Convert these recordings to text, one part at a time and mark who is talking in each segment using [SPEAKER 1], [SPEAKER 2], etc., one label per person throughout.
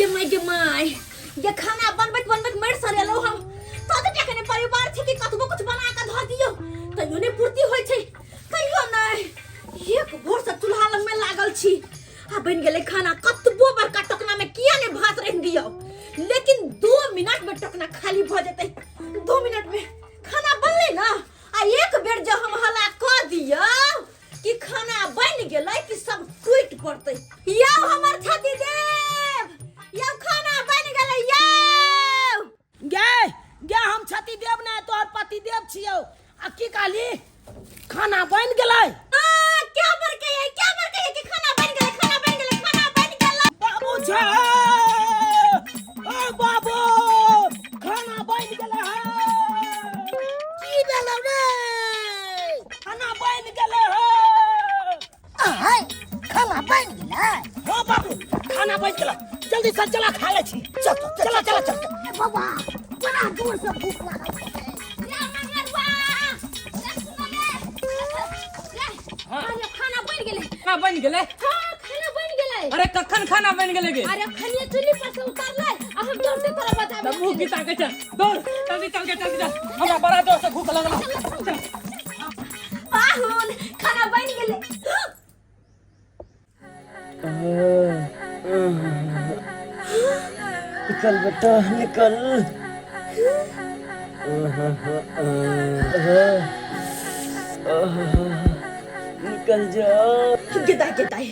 [SPEAKER 1] गे माय गे माय गे खाना बनबैत बनबैत मरि सरेलौ हम। तोते टाके ने परिवार छै कि कतबो कुछ बना के धऽ दियौ तैयो नहि पूर्ति होइ छै, तैयो नहि। एक भोर से चूल्हा लग में लागल छी आ बनि गेलै खाना। कतबो बड़का टोकना में किया ने भात राखि दियौ, लेकिन 2 मिनट में टोकना खाली भऽ जेतै। 2 मिनट में खाना बनलै ना, आ एक बेर जब हम हल्ला कऽ दियौ कि खाना बनि गेलै कि सब टूटि पड़तै। यौ हमर छति देव, यौ खाना बनि गेलै यौ।
[SPEAKER 2] गे गे, हम छति देव ने तोहर पति देव छियौ। आ की कहली, खाना बनि गेलै?
[SPEAKER 1] आ क्या बर के है, क्या बर के है कि खाना बनि गेलै, खाना बनि गेलै, खाना बनि गेलै।
[SPEAKER 2] बाबू छै, ओ बाबू, खाना बनि गेलै है।
[SPEAKER 3] की भेलौ रे?
[SPEAKER 2] खाना बनि गेलै है।
[SPEAKER 3] आय, खाना बनि गेलै?
[SPEAKER 2] हाँ बाबू, खाना बनि गेलै, जल्दी से चला, खा लै छी।
[SPEAKER 3] चल
[SPEAKER 2] चला चला चल।
[SPEAKER 3] ए बाबा, बड़ा जोर से भूख लागल छै।
[SPEAKER 1] रे मंगलुआ, रे सुनो रे। रे, अरे खाना बनि गेलै।
[SPEAKER 4] खाना बनि गेलै?
[SPEAKER 1] हाँ, खाना बनि गेलै।
[SPEAKER 4] अरे कखन खाना बनि गेलै गे?
[SPEAKER 1] अरे खनिया चुल्ही पर से उतारलै आ हम दौड़ते तोरा बताबै।
[SPEAKER 4] तब मुँह की ताकै छै? दौड़ जल्दी, चल के जल्दी चल, हमरा बड़ा जोर से भूख लगल। चल।
[SPEAKER 1] पाहुन, खाना बनि गेलै।
[SPEAKER 5] निकल बेटा निकल। निकल जा।
[SPEAKER 1] गेदाइ गेदाइ,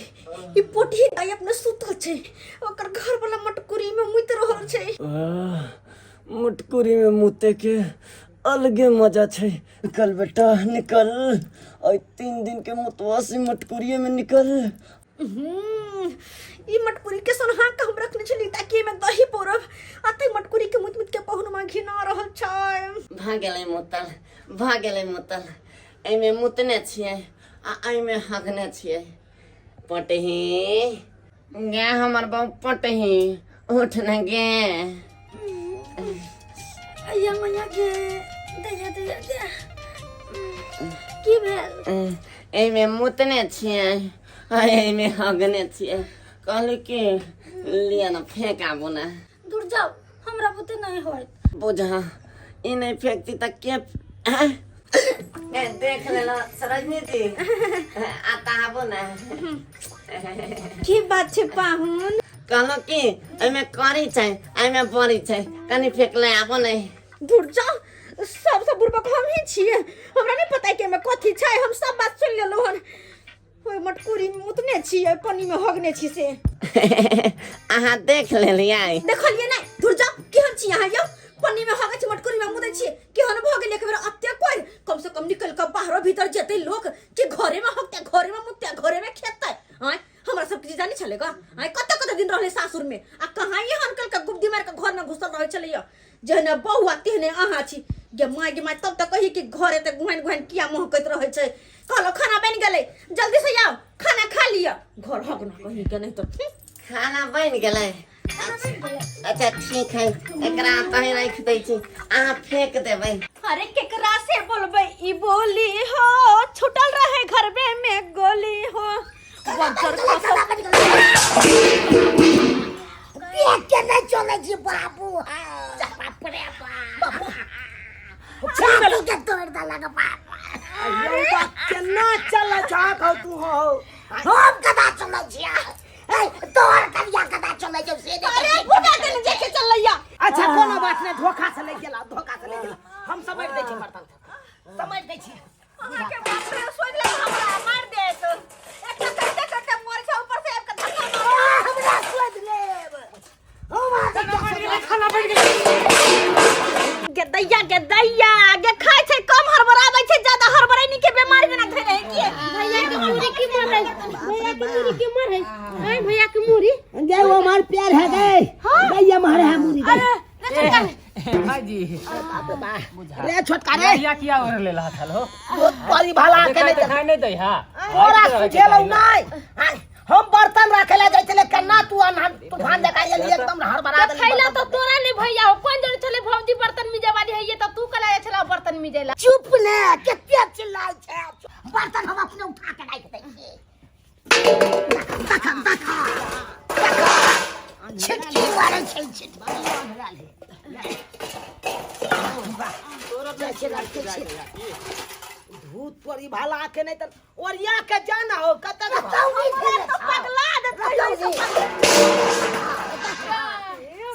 [SPEAKER 1] ई पोठी दाइ अपने सुतल छै, ओकर घर वाला मटकुरी में मुति रहल छै।
[SPEAKER 5] मटकुरी में मुते के अलगे मजा छै। निकल बेटा निकल, और 3 दिन के मुतवा से मटकुरिये में निकल।
[SPEAKER 1] ई मटकुरी के सोनहा के हम रखने छली ताकि एमे दही पौरब, आ तै मटकुरी के मुत मुत के पहुनमा घिना रहल छै।
[SPEAKER 5] भऽ गेलै मुतल, भऽ गेलै मुतल। एहिमे मुतने छियै आ एहिमे हगने छियै। पटही गे, हमर बहु पटही, उठ न गे।
[SPEAKER 1] अय्या मैया गे, दैया दैया गे, की भेल?
[SPEAKER 5] एहिमे मुतने छियै आ एहिमे हगने छियै। कहली कि लिअ ने, फेंक आबू ने।
[SPEAKER 1] दूर जाओ, हमरा बुते नहीं होत।
[SPEAKER 5] बुझा, ई नहीं फेंकती तऽ के आँय? ए, देख लेना सरोजनी जी, आता आबू ने।
[SPEAKER 1] की बात छै पाहुन?
[SPEAKER 5] कहलहुँ कि एहिमे करी छै, एहिमे बड़ी छै, कनि फेंकले आबू ने।
[SPEAKER 1] दूर जाओ, सबसँ बुड़बक हम ही छियै। हमरा नहीं पता कि एहिमे कथी छै। हम सब बात सुनि लेलहुँ हन। ओहि मटकुरी में मुतने छी, ओहि पानी में हगने छी से
[SPEAKER 5] अहाँ देख लेलियै?
[SPEAKER 1] देखलियै नहि। दूर जाओ, केहन छी अहाँ यौ? पन्नी में हगै छी, मटकुरी में मुतै छी। केहन भऽ गेल एक बेर अते कोइ? कम से कम निकल कऽ बाहरो भीतर जेतै लोक कि घरे में हगतै, घरे में मुततै, घरे में खेतै? आँय, हमरा सब किछु जानी छलै गा? आँय, कते कते दिन रहलै सासुर में आ कहाँ एहन कल के गुब्दी मारि के घर में घुसल रहै छलैया। जेहने बौआ तेहने अहाँ छी। गे माय गे माय, तब तऽ कही कि घर एते गुहाइन गुहाइन किया महकैत रहै छै। कहलो खाना बनि गेलै, जल्दी से आउ, खाना खा लिअ। घर हगना कहीं के नहीं तऽ।
[SPEAKER 5] खाना बनि गेलै? अच्छा ठीक है, एकरा तही राखि दै छी, अहाँ फेंक देबै।
[SPEAKER 1] अरे केकरा से बोलबै ई बोली हो, छुटल रहे घरबे में गोली हो, बज्जर खसल।
[SPEAKER 3] देख के नहीं चले छी बाबू। हाँ, बाप रे बाप, छाती के तोड़ देलक बाप।
[SPEAKER 2] यौ बा, केना चलै छह कहू तू हो?
[SPEAKER 3] हम कदा चलै छियै? ए, तोहर कनिया कदा चलै छौ से नहीं।
[SPEAKER 1] अरे फुटा देने जे के चलैया।
[SPEAKER 2] अच्छा कोनो बात नहीं, धोखा से ले गेला, धोखा से ले गेला। हम समझ दै छी, बर्तन समझ दै छी।
[SPEAKER 1] अहाँके बाप रे, सोचि लेब हमरा मारि देत। एकटा करते करते मर छै, ऊपर से आबि कऽ धक्का मार।
[SPEAKER 3] आ, हमरा सोचि लेब हम अहाँके।
[SPEAKER 4] खाना बनि गेलै, खाना बनि गेलै।
[SPEAKER 1] गे दैया गे दैया गे, खाय छै कम, हड़बड़ाबै छै ज्यादा। हड़बड़ैनी के बीमारी बिना धरे है की?
[SPEAKER 6] भैया के मुरी की मर है? भैया के मुरी की मर है? आय भैया के मुरी
[SPEAKER 2] गे, वो हमार प्यार है गे, गैया मारे है मुरी गे।
[SPEAKER 1] अरे रे छोटका।
[SPEAKER 4] भाईजी।
[SPEAKER 2] रे छोटका रे।
[SPEAKER 4] या किया ओढ़ ले रहा था लो?
[SPEAKER 2] बहुत बड़ी भला के नहीं।
[SPEAKER 4] देखाई नहीं दै हा?
[SPEAKER 2] तोरा सुझेलौ नहीं। आय, हम बर्तन रखे ला जाय छले, कन्ना तू अनहन तूफान जका एली, एकदम हड़बड़ा देली।
[SPEAKER 6] खैला
[SPEAKER 2] बर्तन
[SPEAKER 6] तो तोरा नहीं भैया हो, कोन जन छले भौजी बर्तन मिजे वाली है ये, तो तू कला छला बर्तन मिजेला।
[SPEAKER 3] चुप ने, कते चिल्लाइ छै? बर्तन हम अपने उठा के राखि दै छियै। देख देख देख, छिटकी। दुआरे छै छै वाह छै राखे छै
[SPEAKER 2] भूत तोरी भला के नहीं त ओरिया के जाना हो कत
[SPEAKER 3] रतौनी भेलै
[SPEAKER 1] तो पगला देतै
[SPEAKER 3] रतौनी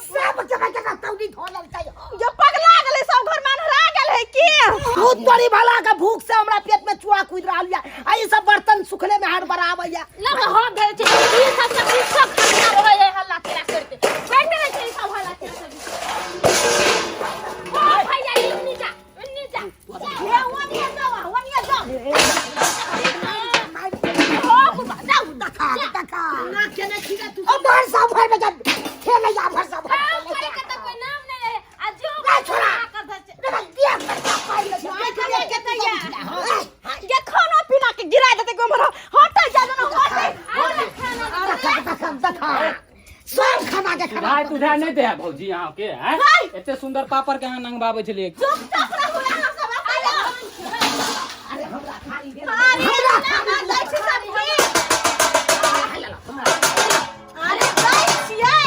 [SPEAKER 3] सब जगह के रतौनी धोलल छै
[SPEAKER 1] जो पगला गेलै सब घर में अन्हरा गेल है की
[SPEAKER 2] भूत तोरी भला के भूख से हमरा पेट में चूहा कूद रहल या आ ई सब बर्तन सुखले में हाथ बराबर या
[SPEAKER 6] लग हम भेल छै ई सब सब ई सब खाना रहै है हल्ला केरा करते बैठ रहै छै ई सब हल्ला केरा करते ओ भैया ई नीचा नीचा
[SPEAKER 1] हे ओनिया जाओ ओनिया जाओ ओ बुबा जाओ
[SPEAKER 3] देखा देखा
[SPEAKER 2] ना केने छी तू
[SPEAKER 3] ओ भर सब भर में जब खेले जा भर सब भर
[SPEAKER 6] काम करे के त कोई नाम नहीं रहे आ जो
[SPEAKER 3] नहीं छोड़ा।
[SPEAKER 6] कर दे छै।
[SPEAKER 3] देखा दिया पर का पाई छै
[SPEAKER 1] के के ये खाना पीना के गिरा देते गोमर हट जा ना हट
[SPEAKER 6] अरे खाना
[SPEAKER 3] देखा देखा देखा सब खाना के खाना
[SPEAKER 4] भाई तुझा नहीं दे भौजी यहाँ के हैं एते सुंदर पापड़ के अहाँ नंगबाबै छलियै
[SPEAKER 1] चुपचाप रहू अहाँ सब अरे
[SPEAKER 2] अरे हमरा खाली दे
[SPEAKER 1] अरे ना दै छी सबके अरे दै छियै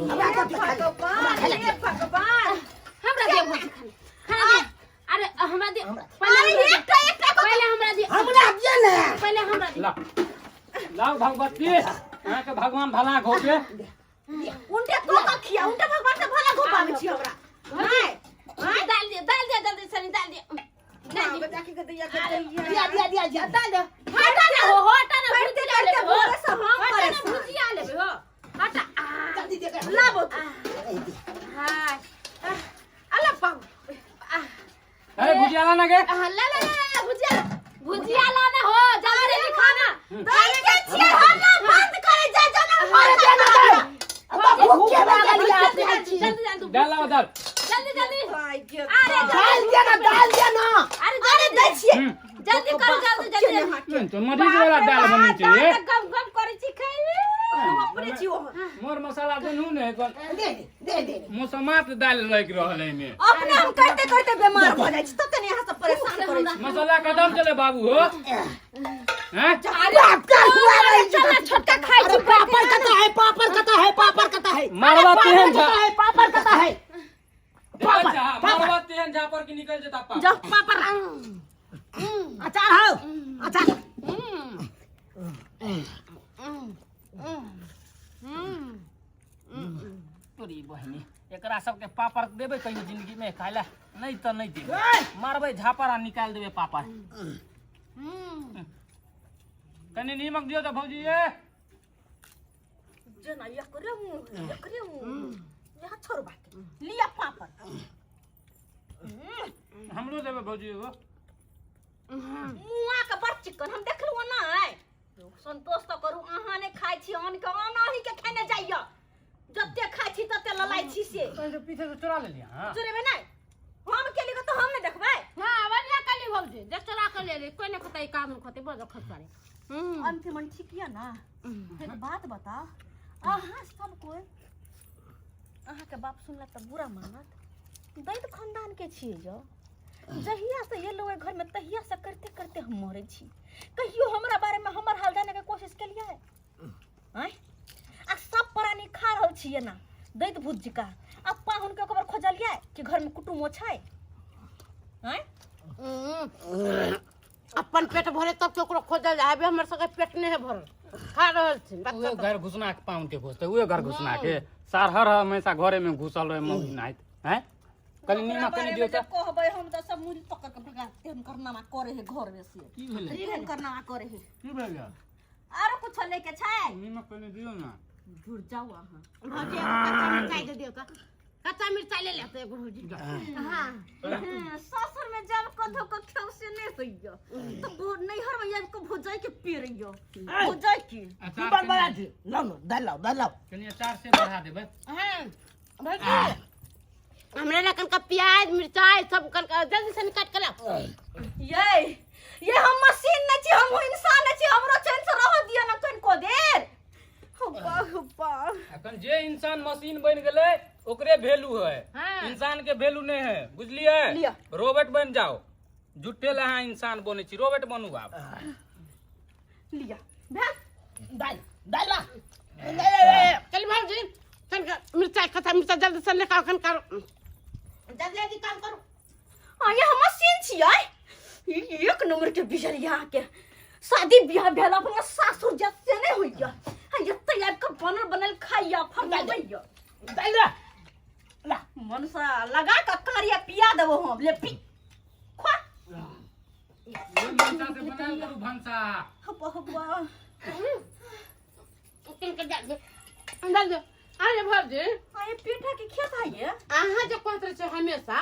[SPEAKER 3] हमरा के देखा
[SPEAKER 1] भगवान हे भगवान
[SPEAKER 6] हमरा दे भौजी खाना खाना दे अरे हमरा दे पहले
[SPEAKER 1] अरे
[SPEAKER 6] हमरा दे
[SPEAKER 1] एकटा एकटा
[SPEAKER 6] पहले हमरा दे
[SPEAKER 3] हमरा दिया ने
[SPEAKER 6] पहले हमरा दे
[SPEAKER 4] ला लाओ भगवती अहाँके भगवान भला घोटे
[SPEAKER 1] उनटे को को खिया उनटे भगवान से भला घोपाबै छी हमरा
[SPEAKER 6] नहीं दाल दे दाल दे जल्दी से दाल दे दाल दे
[SPEAKER 1] जाके के दैया के दैया
[SPEAKER 2] दिया दिया दिया दिया
[SPEAKER 6] दाल दे हटा ना हो हटा ना
[SPEAKER 1] करते
[SPEAKER 6] भुजिया
[SPEAKER 1] करते
[SPEAKER 6] लेबे हो
[SPEAKER 1] भोरे से हम
[SPEAKER 6] हटा ना
[SPEAKER 1] परेशान।
[SPEAKER 6] भुजिया लेबे हो हटा
[SPEAKER 2] जल्दी दे के
[SPEAKER 1] लाबो तू
[SPEAKER 6] हाय अल्लाह बाबू
[SPEAKER 4] अरे भुजिया लाना के
[SPEAKER 6] ला ला ला ला भुजिया भुजिया लाना हो जल्दी से खाना
[SPEAKER 1] दै के छियै हम ना बंद करे जा जा ना
[SPEAKER 2] अरे दे ना दे
[SPEAKER 3] अब भूख के
[SPEAKER 2] लागल
[SPEAKER 3] लगे
[SPEAKER 2] या
[SPEAKER 6] जल्दी जल्दी जल्दी जल्दी
[SPEAKER 4] दाल लाओ दाल
[SPEAKER 6] जल्दी जल्दी अरे
[SPEAKER 2] दाल दिया ना दाल दिया ना
[SPEAKER 6] अरे
[SPEAKER 1] अरे दै छियै
[SPEAKER 6] जल्दी करो जल्दी जल्दी
[SPEAKER 4] नहीं, तो मरीज वाला दाल बननी चाहिए
[SPEAKER 6] गम गम करै छी खाइ
[SPEAKER 1] हम अपने छी ओहन
[SPEAKER 4] मोर मसाला दुनू ने एकर
[SPEAKER 2] दे दे दे
[SPEAKER 4] मौसमात दाल लागि रहल है एहिमे
[SPEAKER 1] अपने हम करते करते बीमार हो जाइ छी तते ने अहाँ सब परेशान करै छी
[SPEAKER 4] मसाला कदम चले बाबू हो हैं
[SPEAKER 3] बाप का हुआ रही
[SPEAKER 6] चल छोटका खाइ
[SPEAKER 2] अरे
[SPEAKER 6] छी
[SPEAKER 2] पापड़ कता है पापड़ कता है पापड़ कता है
[SPEAKER 4] मारवा तेहन
[SPEAKER 2] कता
[SPEAKER 4] झा
[SPEAKER 2] है पापड़ कता है
[SPEAKER 4] पापड़ मारवा तेहन झापर के निकल जेता पा
[SPEAKER 1] जाओ पापड़
[SPEAKER 2] अचार हो अचार
[SPEAKER 4] तोरी बहिनी एकरा सबके पापड़ देबै कहियो जिंदगी में खाय ला नहीं तऽ नहीं देबै मारबै झापर आ निकालि देबै पापड़ कनि नीमक दियौ तऽ भौजी ये
[SPEAKER 1] जेना एकरे मुँह एकरे मुँह यहाँ छोड़ बात लिया पापड़
[SPEAKER 4] हमरो देबै भौजी एगो
[SPEAKER 1] मुआ के बड़ चिकन हम देखलहुँ नहि संतोष तऽ करू अहाँ नहि खाइ छी आन के आन अहीं के खेने जाइए जते खाइ छी तते ललाइ छी से
[SPEAKER 4] तहन पीछे से चोरा लेलियै अहाँ
[SPEAKER 1] चोरेबै नहि हम केली तऽ हम नहि देखबै
[SPEAKER 6] हाँ बढ़िया कली भौजी जे चोरा के ले ले कोई नहीं खतै काम नहीं खतै बड़ खतरे
[SPEAKER 1] अंतिम मन ठीक यऽ ना एक बात बताओ अहाँ सब कोई अहाँके बाप सुनलक तऽ बुरा मानत दैत खानदान के छियै जो जहिया से एलहुँ एहि घरमे तहिया से करते करते हम मरै छी कहियो हमरा बारेमे हमर हाल जाने के कोशिश केलियै आँय आ सब प्राणी खा रहल छियै ना दैत भूत जिका आ पाहुन के ओकर खोजलियै कि घरमे कुटुमो छै आँय
[SPEAKER 6] अपन पेट भरे तब केकरो खोजल जाय अभी हमर सबके पेट नहीं है भरल खा रहल छी
[SPEAKER 4] उहे घर घुसना के पाउन के घुसते उहे घर घुसना के सार हर हमेशा घरे में घुसल रहे मौगी नाहित हैं कनि नीमक कनि दियौ तऽ
[SPEAKER 1] कहबै हम तऽ सब मुड़ी पकड़ के भगा देते हुनकर नामा करे है घर में से
[SPEAKER 4] की भेलै
[SPEAKER 1] हुनकर नामा करे है
[SPEAKER 4] की भेलै
[SPEAKER 1] आरो कुछ लेके छै
[SPEAKER 4] नीमक कनि दियौ ना
[SPEAKER 1] झुर जाउ अहाँ
[SPEAKER 6] भौजी एगो कच्चा मिरचाई दे दियौ तऽ कच्चा मिरचाई ले लेते एगो भौजी हाँ
[SPEAKER 1] हाँ, ससुर में जब कधो को खेव से नहीं होइयो तो नैहर में जब को भुजाई के पीरइयो भुजाई के
[SPEAKER 2] की बनबा छी लाओ ना दाल लाओ दाल लाओ
[SPEAKER 4] कनि अचार से बढ़ा देबै
[SPEAKER 6] हाँ भौजी हमरा लखन का प्याज मिरचाई सब कन जल्दी से काट के लाओ
[SPEAKER 1] ये ये हम मशीन नहीं छी हम इंसान नहीं छी हमरो चैन से रह दिया ना कनको देर हब्बा हब्बा
[SPEAKER 4] अखन जे इंसान मशीन बनि गेलै ओकरे वैल्यू है
[SPEAKER 6] हाँ।
[SPEAKER 4] इंसान के वैल्यू नहीं है बुझलियै
[SPEAKER 1] लिअ।
[SPEAKER 4] रोबोट बनि जाओ झूठे ला अहाँ इंसान बनै छी रोबोट बनू आब
[SPEAKER 1] लिया भेल
[SPEAKER 2] दाल दाल ला
[SPEAKER 6] चल भौजी
[SPEAKER 7] जल्दी से निकाल कन कर जल्दी जल्दी काम करू।
[SPEAKER 1] आ ये हम मशीन छियै, ई एक नंबर के बिजरिया के शादी बियाह भेल अपना सासुर जत से नहीं होइया। आ एते आबि के बनल बनल खाइया फरमाइया।
[SPEAKER 2] दालि दे ला।
[SPEAKER 1] मन से लगा के कारिया पिया देबो हम, ले पी खा।
[SPEAKER 4] भनसा से बनायल करू भनसा।
[SPEAKER 1] हब्बा हब्बा।
[SPEAKER 7] के डाल दे, डाल दे। अरे भौजी,
[SPEAKER 1] आ ये पेठा के खेत है ये।
[SPEAKER 7] अहाँ जो कहत रहे छो हमेशा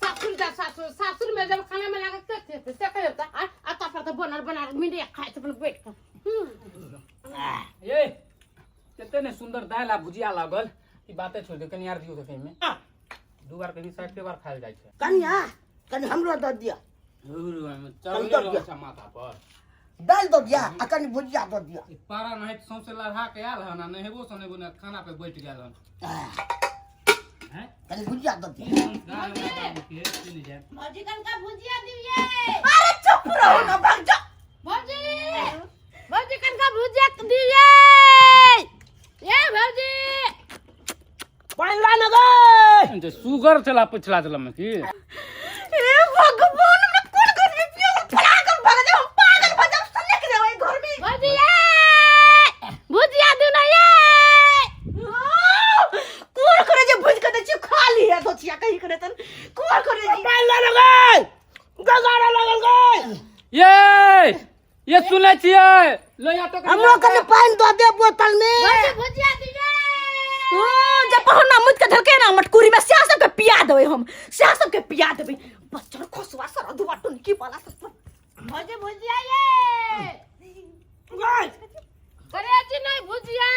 [SPEAKER 7] सासुर जा, सासुर सासुर में जब खाना बना के थे से कहियो त आ अता पर त बनल बना मिले खाए अपन बैठ के।
[SPEAKER 4] ये कते ने सुंदर दालि आ भुजिया लागल, ई बाते छोड़ दे कनी यार दियो त में दू बार कनी साइड के बार खायल जाइ छै।
[SPEAKER 2] कनिया कनी हमरो दऽ दिअ।
[SPEAKER 4] चढ़ले रहै छै माथा पर।
[SPEAKER 2] दालि दऽ दिअ आ कनी भुजिया दऽ दिअ।
[SPEAKER 4] ई पारा नहाइत सौंसे लढ़ा के आयल हन आ नहेबो सोनेबो ने खाना पे बैठ गेल हन। हैं?
[SPEAKER 2] कनी भुजिया दऽ दिअ।
[SPEAKER 4] दालि हमरा बाबू के चलि जायब।
[SPEAKER 7] भौजी कनका भुजिया दिए।
[SPEAKER 1] अरे चुप रहो ना, भाग जाओ।
[SPEAKER 7] भौजी, भौजी कनका भुजिया दिए। ए भौजी,
[SPEAKER 2] पानि ला न गै।
[SPEAKER 4] जे सुगर चला पिछला जलम में की।
[SPEAKER 1] ए भगवान, हमरा कोन घर में पियो पागल भग जाओ, पागल भग जाओ, सुनने के जाओ घर में।
[SPEAKER 7] भौजी ए भुजिया दू ना ये।
[SPEAKER 1] कोन करे जे भुज के दै छी खा ली है दोचिया कहीं करे तन कोन करे जी।
[SPEAKER 2] पानि ला न गै, गगारा लागल गै।
[SPEAKER 4] ये ये सुनै छियै लोहिया टोकरी
[SPEAKER 2] हमरो कनि पानि दऽ दे बोतल में।
[SPEAKER 7] भौजी भुजिया दिए।
[SPEAKER 1] हाँ, जब पहुना मुझ के धरके ना मटकुरी में स्या सबके पिया देबै हम, स्या सबके पिया देबै। बच्चर खोसवा सर दुआ टुनकी वाला सब।
[SPEAKER 7] भौजी भुजिया ये। करे जी नहीं भुजिया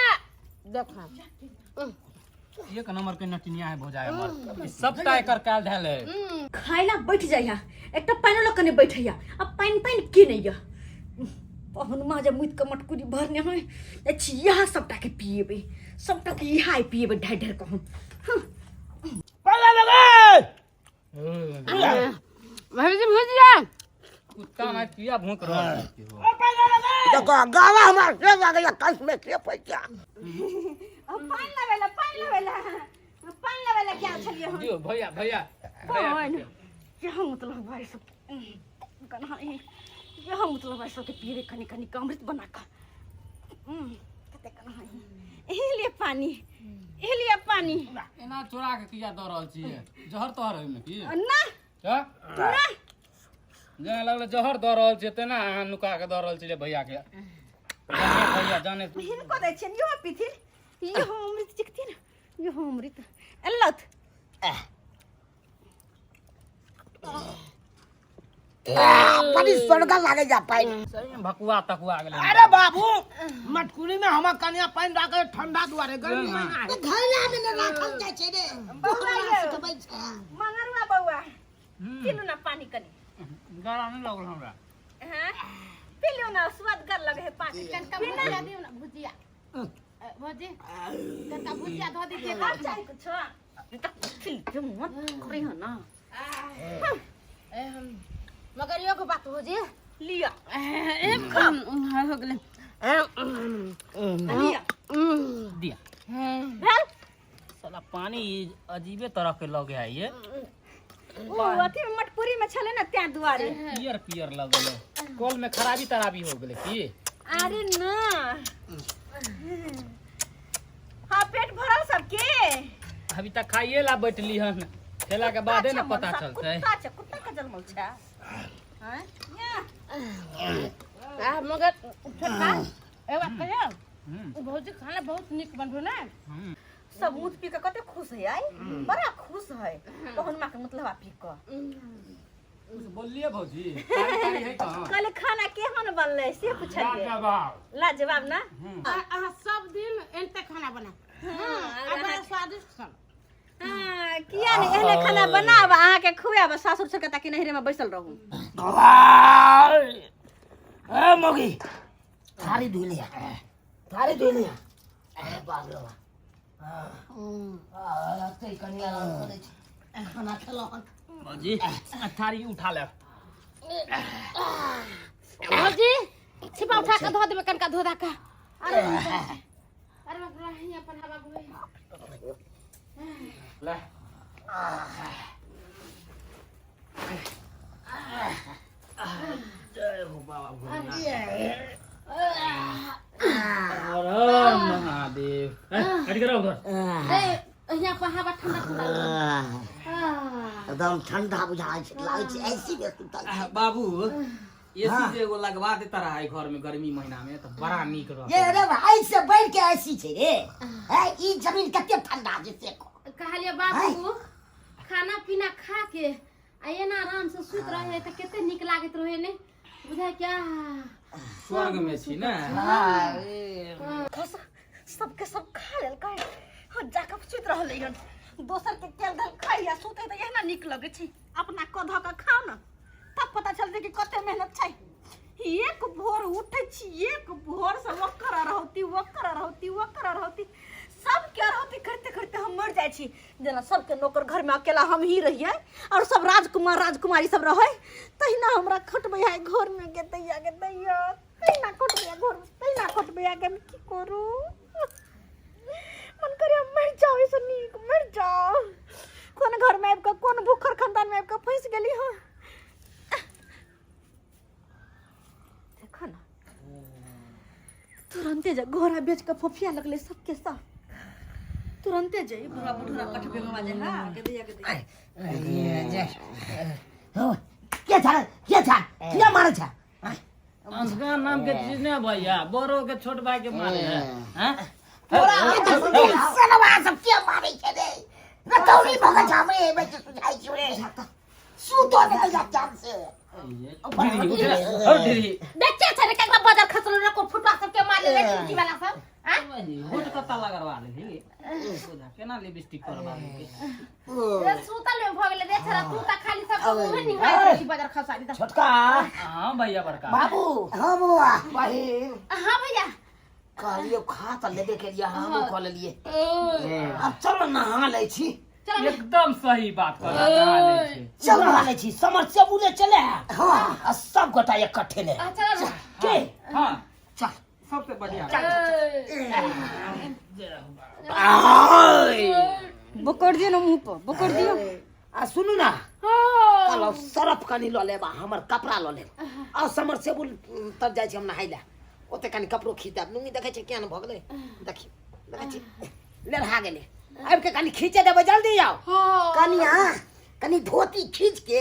[SPEAKER 7] देखा।
[SPEAKER 4] एक नंबर के नटिनिया है भौजाई हमर, ई सबटा एकर काल धैल है।
[SPEAKER 1] खाइला बैठ जाइया, एकटा पानि लऽ कने बैठैया आ पानि पानि के नहीं या। पहुनमा जब मुइत के मटकुरी भरने है अछि यहाँ सबटा के पिएबै, सबटा के यहाँ पिएबै ढाइ ढाइ कऽ हम।
[SPEAKER 2] पानि ला न गै।
[SPEAKER 7] भौजी भुजिया।
[SPEAKER 4] कुत्ता ना किया भूख रहल छै हो।
[SPEAKER 2] देखो गावा हमार से लागैया कंस में के पैसा।
[SPEAKER 1] अब पानि लाबैला, पानि लाबैला, पानि लाबैला क्या छलियै हम।
[SPEAKER 4] दियौ भैया, भैया, भैया।
[SPEAKER 1] पानि यहाँ मतलब भाई सब कन्हा यहाँ मतलब भाई सबके पिएबै कनि कनि कऽ अमृत बना कऽ। कते कन्हा एही लिए पानि, एही लिए पानि।
[SPEAKER 4] एना चोरा के किया दऽ रहल छियै? जहर तोहर ओहिमे की?
[SPEAKER 1] ना।
[SPEAKER 4] हँ?
[SPEAKER 1] ना।
[SPEAKER 4] जेना लगलै जहर दऽ रहल छियै तेना अहाँ नुका के दऽ रहल छियै भैया के। जाने भैया जाने।
[SPEAKER 1] हिनको दै छियनि, इहो पीथिन, इहो अमृत चिखथिन, इहो अमृत एलथ।
[SPEAKER 2] बड़ी स्वर्ग लागे जा पानि।
[SPEAKER 4] सही में भकुआ तकुआ गेलै।
[SPEAKER 2] अरे बाबू, मटकुरी में हमर कनिया पानि राखे ठंडा दुआरे गर्मी महीना है।
[SPEAKER 3] घैला में ने राखल जाइ छै रे।
[SPEAKER 1] बौआ यौ,
[SPEAKER 3] सुखबै छै।
[SPEAKER 1] मंगरुआ बौआ, पीलू ना पानि कनि।
[SPEAKER 4] गला नहीं लगल हमरा।
[SPEAKER 1] हाँ, पीलू ना, स्वादगर लगे है पानि।
[SPEAKER 7] कनका भुजिया दियौ ना भुजिया। भौजी कनका भुजिया धऽ दितियै।
[SPEAKER 1] और चाही कुछो? ई तऽ खिल मत करे हन ना।
[SPEAKER 7] मगर एगो बात भौजी
[SPEAKER 1] लिअ।
[SPEAKER 7] हो गेलै।
[SPEAKER 1] लिअ।
[SPEAKER 4] दिया।
[SPEAKER 1] भेल?
[SPEAKER 4] साला पानी अजीबे तरह के लगे है ये।
[SPEAKER 1] ओ अथी में मटकुरी में छलै ना त्यां दुआरे।
[SPEAKER 4] पियर पियर लगल है। कल में खराबी तराबी हो गेलै की?
[SPEAKER 1] अरे ना। हाँ पेट भरल सबके।
[SPEAKER 4] अभी तक खाइए ला बैठली हन, खेला के बादे ना पता चलतै।
[SPEAKER 1] कुत्ता छै, कुत्ता के जन्मल छै। हैं?
[SPEAKER 7] आ मगर छोटका एक बात कहियौ, भौजी खाना बहुत नीक बनबो ने।
[SPEAKER 1] सब मुँह पी के कते खुश है आई, बड़ा खुश है पहुनमा के मतलब पी के।
[SPEAKER 4] कुछ बोललिए भौजी? तारी तारी है कहाँ?
[SPEAKER 1] कहले खाना केहन बनलै से पुछलियै।
[SPEAKER 4] लाजवाब।
[SPEAKER 1] लाजवाब ना?
[SPEAKER 7] अहाँ सब दिन एनते खाना बना। हाँ, बड़ा स्वादिष्ट सन।
[SPEAKER 1] हाँ, किया नहीं एहने खाना बनाब अहाँके खुआब सासुर छोड़ के ताकि नैहरे में बैसल रहू।
[SPEAKER 2] ए मौगी, थारी धोइ लिया, थारी धोइ लिया। ए बाप रे बाप। कनिया
[SPEAKER 3] खाना खेलहुँ हन।
[SPEAKER 4] भौजी थारी उठा ले।
[SPEAKER 7] भौजी छिपा उठा के धो देबै कनका धो धा के। अरे अरे बाप रे, हियां पर हवा बहै।
[SPEAKER 4] ले जय हो बाबा भोलेनाथ। हर हर महादेव। ए, हट करो उधर।
[SPEAKER 6] ए यहाँ पर हवा ठंडा ठंडा आह।
[SPEAKER 3] एकदम ठंडा बुझाइ छै, लागै छै ऐसी में सुतल
[SPEAKER 4] आह,
[SPEAKER 3] छी।
[SPEAKER 4] बाबू एसी जे एगो लगवा देता रहा है घर में गर्मी महीना में तो बड़ा नीक रहता।
[SPEAKER 3] ये रे भाई से बढ़ के ऐसी छै रे। है ई जमीन कते ठंडा छै से कह।
[SPEAKER 6] कहलिए बाबू खाना पीना खा के आ एना आराम से सुत रहे तऽ कते नीक लागैत रहे ने बुझाय क्या।
[SPEAKER 4] स्वर्ग में छी ने।
[SPEAKER 1] खस सबके सब खा लेलकै, हाँ जाकऽ सुति रहलै हन। दोसर के तेल धल खाइ आ सुतै तऽ एहिना नीक लगै छै। अपना कऽ धऽ कऽ खाउ ने तब पता चलतै कि कते मेहनत छै। एक भोर उठै छी, एक भोर से ओकर रहौती ओकर रहौती ओकर रहौती सबके अरहौती करते करते हम मर जाइ छी। जेना सबके नौकर घर में अकेला हम ही रहियै और सब राजकुमार राजकुमारी सब रहै, तहिना हमरा खटबै है घर में गे दैया गे दैया, तहिना खटबै है घर में, तहिना खटबै है गे। हम की करू, मन करे हम मर जाओ, ऐसे नीक मर जाओ। कोन घर में आबि कऽ, कोन भूखर खानदान में आबि कऽ फंसि गेली हँ। देखो ना तुरंते जे घोड़ा बेच के फोफिया लगले सबके सब तुरंते जे बुढ़ा बुढ़ा कटबे में जे हां के दैया के दैया।
[SPEAKER 3] के छ के छ किया मारे छ?
[SPEAKER 4] अंशका नाम के चीज नहीं भैया, बड़ो के छोट भाई के मारे है। हैं?
[SPEAKER 3] तोरा सनवा सब के मारे छै रे? रतौनी भगत हमरे एबै के सुझाइ छियो रे। सुतो ने दैया जान से।
[SPEAKER 6] देख के छै रे केकरा बाजार खसलो रे, को फुटवा सब के मारले रे टूटी वाला सब।
[SPEAKER 4] आं होठ कत्ता लगवा लेली केना लिपस्टिक करवा लेली?
[SPEAKER 6] रे सुतल में भ गेले रे छरा, तू त खाली सब के मुंह निहार छी बाजार खसा दी।
[SPEAKER 2] छोटका।
[SPEAKER 4] हां भैया बड़का
[SPEAKER 2] बाबू।
[SPEAKER 3] हां बौआ।
[SPEAKER 2] बहिन।
[SPEAKER 6] हां भैया।
[SPEAKER 2] कहलिए खा त लेबे के लिए, हमहूँ खा लेलिए। अब चलो नहा लै छी।
[SPEAKER 4] एकदम सही बात कर नहा लै छी।
[SPEAKER 2] चल नहा लै छी, समर से बोले चले।
[SPEAKER 3] हाँ।
[SPEAKER 2] आ सब गोटा इकट्ठे ले।
[SPEAKER 6] चल।
[SPEAKER 2] के
[SPEAKER 4] हां
[SPEAKER 2] चल
[SPEAKER 4] सबसे बढ़िया।
[SPEAKER 1] बोकर दियो ना मुंह पर, बोकर दियो।
[SPEAKER 2] आ सुनू ना, कहलहुँ सरफ कनि लऽ लेब आ हमर कपड़ा लऽ लेब। आ समर से बोल तब जाइ छी हम नहाय लए, ओते कनि कपड़ो खींच देब। लुंगी देखै छी केहन भऽ गेलै? देखी देखै छी लेलहा गेलै। आबि के कनि खींचे देबै, जल्दी आउ।
[SPEAKER 3] कनिया कनि धोती खींच के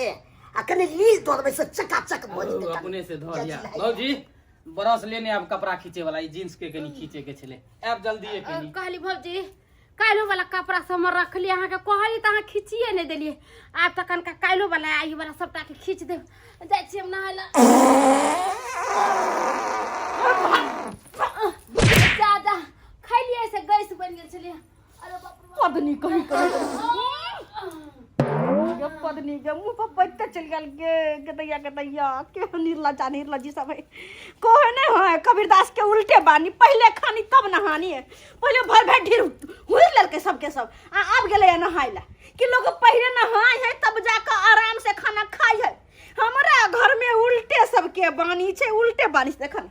[SPEAKER 3] आ कनि लील दऽ देबै से चकाचक भऽ जेतै।
[SPEAKER 4] अपने से धो लिया भौजी, ब्रश लेने आब कपड़ा खींचे वाला, ई जींस के कनि खींचे के छले, आब जल्दी कनि।
[SPEAKER 6] कहली भौजी काल्हो वाला कपड़ा सब हम रखलियै, अहाँके कहली तऽ अहाँ खींचिए नहि देलियै। आब तऽ कनिका काल्हो वाला आइ वाला सबटा के खींच देब। जाइ छी हम नहाय लए। जा जा खैलियै से गैस बनि गेल छलियै। अरे बाप रे।
[SPEAKER 1] पदनी कहीं कहीं गे पदनी गे मुंह पर पैते चलि गेल गे गदैया गदैया। के निर्लज्जा निर्लज्जी सब है, कहे नहीं है कबीरदास के उल्टे बानी, पहले खानी तब नहानी है। पहले भर भर ढेर हुर लेलकै सबके सब आ आब गेलै नहाय ला कि लोग पहले नहाय है तब जाकर आराम से खाना खाय है। हमरा घर में उल्टे सबके बानी छै, उल्टे बानी छै। देखन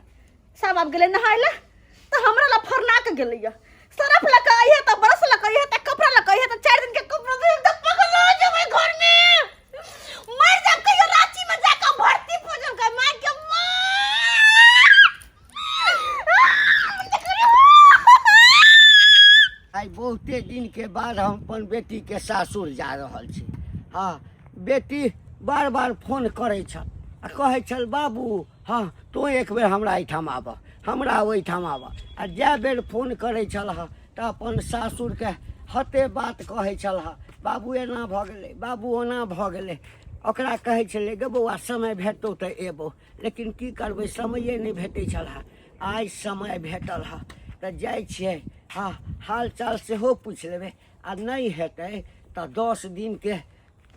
[SPEAKER 1] सब आब गेलै नहाय ला तऽ हमरा ला फरना के गेलैया, सरफ लऽ कऽ अइहे तऽ ब्रश लऽ कऽ अइहे तऽ कपड़ा लऽ कऽ अइहे तऽ 4 दिन के कपड़ा दे तऽ पगला जेबै घर में, मर जाब कहियो रांची में जाकर भर्ती भऽ जाब गे माय के माँ।
[SPEAKER 8] आइ बहुते दिन के बाद हम अपन बेटी के सासुर जा रहल छी। हाँ बेटी बार बार फोन करै छल आ कहै छल बाबू हाँ तू एक बेर हमरा एहिठाम आबह, हमरा ओहिठाम आबह। आ जए बेर फोन करै छल हँ तऽ अपन सासुरके हते बात कहै छल हँ, बाबू एना भऽ गेलै, बाबू ओना भऽ गेलै। ओकरा कहै छलै गे बौआ समय भेटतौ तऽ एबौ, लेकिन की करबै समये नहि भेटै छल हँ। आइ समय भेटल हँ तऽ जाइ छियै, हँ हाल चाल सेहो पूछि लेबै आ नहि हेतै तऽ 10 दिनके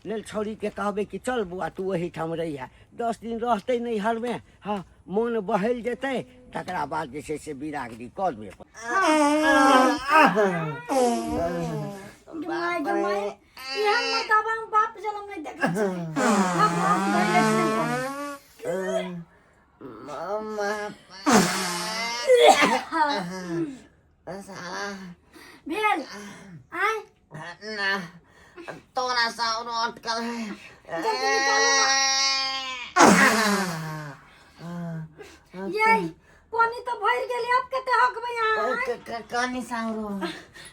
[SPEAKER 8] लेल छौड़ीके कहबै कि चल बौआ तू ओहिठाम रहिहे, 10 दिन रहतै नैहरमे, हँ मोन बहलि जेतै, तकरा बाद जे छै से बिदागरी कऽ देबै।
[SPEAKER 1] My गे my, एहन मर्दाबा हम बाप जनम नहि देखै छी। भगवान धैले छै।
[SPEAKER 5] मम्मा साला
[SPEAKER 1] भेल आय।
[SPEAKER 5] ना तोरा सा औरो अटकल है।
[SPEAKER 1] ये पानी तो भर गेलै, अब कते हकबै अहाँ?
[SPEAKER 5] कनी साउरो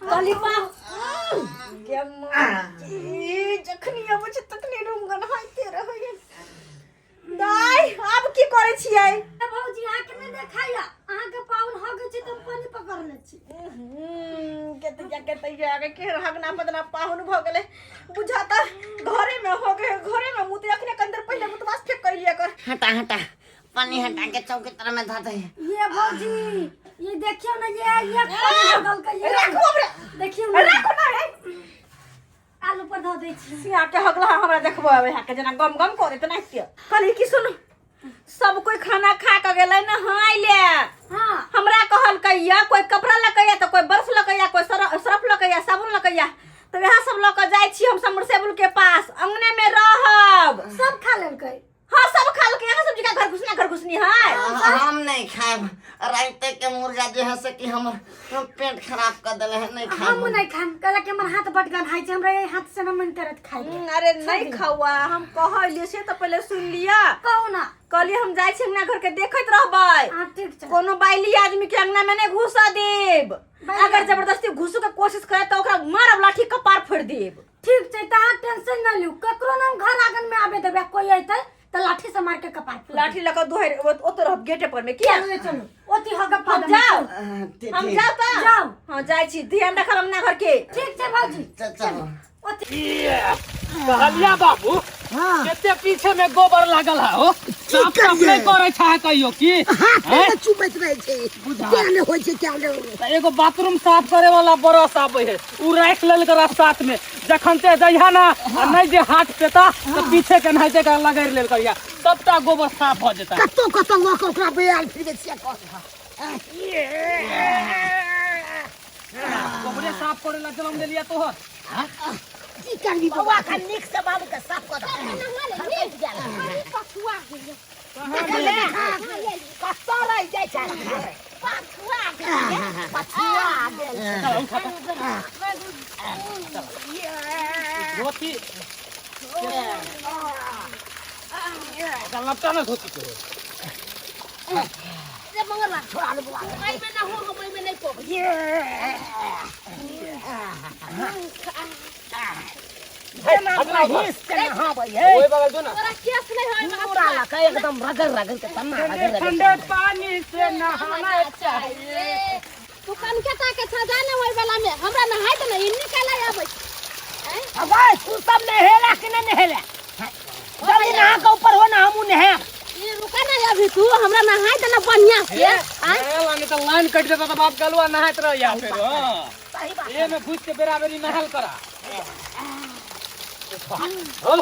[SPEAKER 1] कहली बा गे माँ, जखनी अबै छै तखनी रूम गन्हाइते रहैए। दाइ, आब की करै छियै?
[SPEAKER 6] भौजी, अहाँके नहि देखाइया, अहाँके पाहुन हगै छै तऽ हम पानि पकड़ने छी।
[SPEAKER 1] केते जा केते आगे के हगना पदना पाहुन भऽ गेलै। बुझाता घरे में हो गए, घरे में मुत। अखने कंदर पहिले मुतवास फेक कैलिए कर।
[SPEAKER 5] हटा हटा, पानी हटा के चौकी तर में धऽ दे।
[SPEAKER 6] ये भौजी, ये देखियौ ने, ये पानि लगल के ये।
[SPEAKER 1] राखू हमरा।
[SPEAKER 6] देखियौ ने।
[SPEAKER 1] राखू ना रे।
[SPEAKER 6] आलू पर धऽ दै छी।
[SPEAKER 1] सिया के हगला हमरा देखबो आबै के जेना गम गम करे त नाही। कहली कि सुन, सब कोई खाना खा के गेलै ना हाय ले।
[SPEAKER 6] हाँ।
[SPEAKER 1] हमरा कहलकैया कोई कपड़ा लकैया तऽ कोई बर्फ लकैया, कोई सरफ लकैया, साबुन लकैया, तऽ वएह सब लऽ कऽ जाइ छी हम समरसेबुल के पास, अंगने में रहब।
[SPEAKER 6] सब खा लेलकै?
[SPEAKER 1] हाँ, सब खा लेलकै। यहाँ सब जगह घर घुसना घर घुसनी है।
[SPEAKER 5] हम नहीं खाएब। राइते के मुर्गा जे है से कि हमर हम पेट खराब कर देले है, नहीं खाएब।
[SPEAKER 6] हमहूँ नहीं खाएम। कहलक कि हमर हाथ बड गन्हाइ छै, हमरा एहि हाथ से न मन करत खाइ के।
[SPEAKER 1] अरे नहीं खावा, हम कहलिए से तऽ पहिले सुन लिअ।
[SPEAKER 6] कहू ना।
[SPEAKER 1] कहलिए हम जाइ छी अंगना घर के देखैत रहबै।
[SPEAKER 6] हाँ, ठीक छै।
[SPEAKER 1] कोनो बाइली आदमी के अंगना में नहीं घुसा देब।
[SPEAKER 6] बाइली।
[SPEAKER 1] अगर जबरदस्ती घुसू के कोशिश करे तो ओकरा मारब लाठी, कपार फोड़ देब।
[SPEAKER 6] ठीक छै, तऽ अहाँ टेंशन न लिउ, ककरो न हम घर आंगन में आबे देबै। कोई अयतै तऽ लाठी से मार के कपार फोड़ देब।
[SPEAKER 1] लाठी लऽ कऽ दुहरि ओतऽ रहब गेटे पर में किया।
[SPEAKER 6] चलू चलू, ओती हगब
[SPEAKER 1] हम
[SPEAKER 6] पादम।
[SPEAKER 1] जाउ।
[SPEAKER 5] ठीक।
[SPEAKER 1] हम जाउ तऽ।
[SPEAKER 6] जाउ।
[SPEAKER 1] हाँ, जाइ छी, ध्यान रखब अंगना घर के।
[SPEAKER 6] ठीक छै भौजी।
[SPEAKER 5] चलो।
[SPEAKER 4] कहलिया बाबू, कते पीछे में गोबर लागल है हो, साफ साफ नहीं करे छा कहियो की?
[SPEAKER 3] हाथ
[SPEAKER 4] हैं?
[SPEAKER 3] ने चुपैत रहै छै।
[SPEAKER 4] बुझा।
[SPEAKER 3] क्या ने होइ छै, क्या ने होइ।
[SPEAKER 4] तऽ एगो बाथरूम साफ करे वाला ब्रश आबै है, उ राखि लेल करा साथ में। जखन ते जइहा ना आ नहीं जे हाथ पेता तऽ पीछे के नहाइते के लगैर लेल करिया, सबटा गोबर साफ भऽ जेता।
[SPEAKER 3] कतौ कतौ लऽ कऽ ओकरा बेयाल फिरबै छियै कऽ।
[SPEAKER 4] गोबरे साफ करे ला जन्म देलिया तोहर।
[SPEAKER 3] की करबी बौआ, का नीक से बाबू के साफ कऽ दे।
[SPEAKER 7] पछुआ गेलै।
[SPEAKER 3] कतौ रहि जाइ छै,
[SPEAKER 7] पछुआ गेलै।
[SPEAKER 3] पछुआ गेल।
[SPEAKER 4] चल, उठा तऽ। धोती चल, लपटा ना धोती के।
[SPEAKER 7] रे मंगरवा,
[SPEAKER 3] छोड़ा ले बौआ।
[SPEAKER 7] एहिमे ना हो, हम एहिमे नहि पबै।
[SPEAKER 2] हिस के नहाबै है।
[SPEAKER 4] ओए बगल जो ना।
[SPEAKER 7] तोरा केस नहि होय।
[SPEAKER 2] पूरा लका एकदम रगड़ रगड़ के तन्ना रगड़ रगड़।
[SPEAKER 4] ठंडे पानी से नहाना चाहिए।
[SPEAKER 7] तू कनके ताके छा, जा ने ओहि वाला में हमरा नहाय दे ने, ई निकाले आबै।
[SPEAKER 2] अबे तू सब नहेला कि नहीं नहेला? जल्दी नहा के ऊपर हो ना, हमू नहायब।
[SPEAKER 7] ई रुका ना अभी, तू हमरा नहाय दे ना बढ़िया से। आँय?
[SPEAKER 4] लाने तो लाइन कट जाता तो बाप गलुआ नहात रह या फिर। हाँ, ये में घुस के बेरा बेरी नहाल करा हो।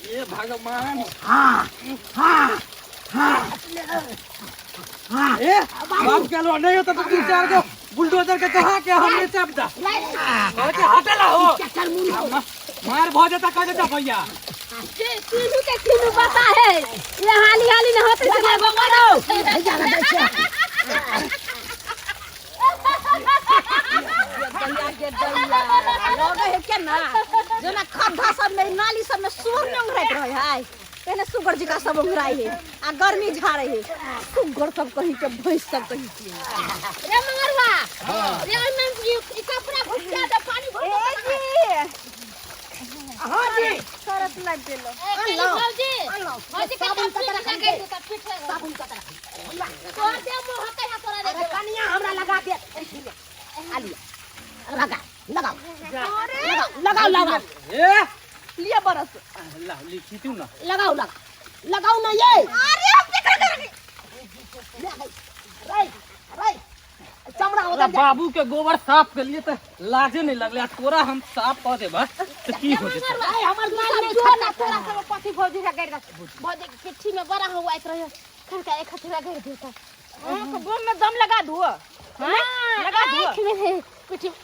[SPEAKER 4] ये भगवान।
[SPEAKER 3] हाँ हाँ हाँ हाँ।
[SPEAKER 4] ए बाप गलुआ नहीं होता तो तीन चार को बुलडोजर के चढ़ा के हमने चाप दा के हटेला हो।
[SPEAKER 3] चक्कर मुन हो।
[SPEAKER 4] मार भऽ जेता, कह देता भैया।
[SPEAKER 7] जे तीनू के तीनू बता है, ये हाली हाली न होते से नहीं बंगरो।
[SPEAKER 3] भैया दै छै।
[SPEAKER 1] लगे है के ना जेना खड्डा सब में, नाली सब में सुअर नहीं उंघराइत रहे है, तेने सुगर जका सब उंघराइ है आ गर्मी झाड़े है। सुगर सब कहीं के, भैंस सब कहीं के।
[SPEAKER 7] रे मंगरवा रे, ओहिमे ई कपड़ा घुसिया दे, पानी भर
[SPEAKER 1] ए
[SPEAKER 7] दे।
[SPEAKER 1] जी।
[SPEAKER 2] हाँ जी।
[SPEAKER 1] सरफ लाग गेलो।
[SPEAKER 7] ए भौजी, भौजी के
[SPEAKER 3] साबुन
[SPEAKER 7] तब
[SPEAKER 3] कतरा
[SPEAKER 7] पीठ लगे दे, तब पीठ लगे।
[SPEAKER 3] साबुन कतरा
[SPEAKER 7] तोर दे मुँह हकै है तोरा दे।
[SPEAKER 2] अरे कनिया, हमरा लगा दे, आलिया लगा, लगाओ लगाओ लगाओ लगाओ।
[SPEAKER 4] ए
[SPEAKER 1] लिया बरस।
[SPEAKER 4] ला लिखी तू ना।
[SPEAKER 2] लगाओ लगाओ लगाओ ना ये।
[SPEAKER 1] अरे हम केकरा करेंगे?
[SPEAKER 2] रे रे, चमड़ा
[SPEAKER 4] तोरा
[SPEAKER 2] उधर जा।
[SPEAKER 4] बाबू के गोबर साफ के लिए तो लाजे नहीं लगले आ तोरा हम साफ कर देबा तो की हो जेतै?
[SPEAKER 2] ए, हमर
[SPEAKER 7] तू
[SPEAKER 2] लाज
[SPEAKER 7] सब
[SPEAKER 2] नहीं
[SPEAKER 7] जो
[SPEAKER 2] खत्म
[SPEAKER 7] ना तोरा सब पति भौजी का गैर भौजी के पिट्ठी में बड़ा हुआ रहे, खनका एक हथुरा गैर देता।
[SPEAKER 1] अहाँ के बोम में दम लगा दू।
[SPEAKER 7] हाँ,
[SPEAKER 1] लगा दू।
[SPEAKER 7] आँख में है, पिट्ठी में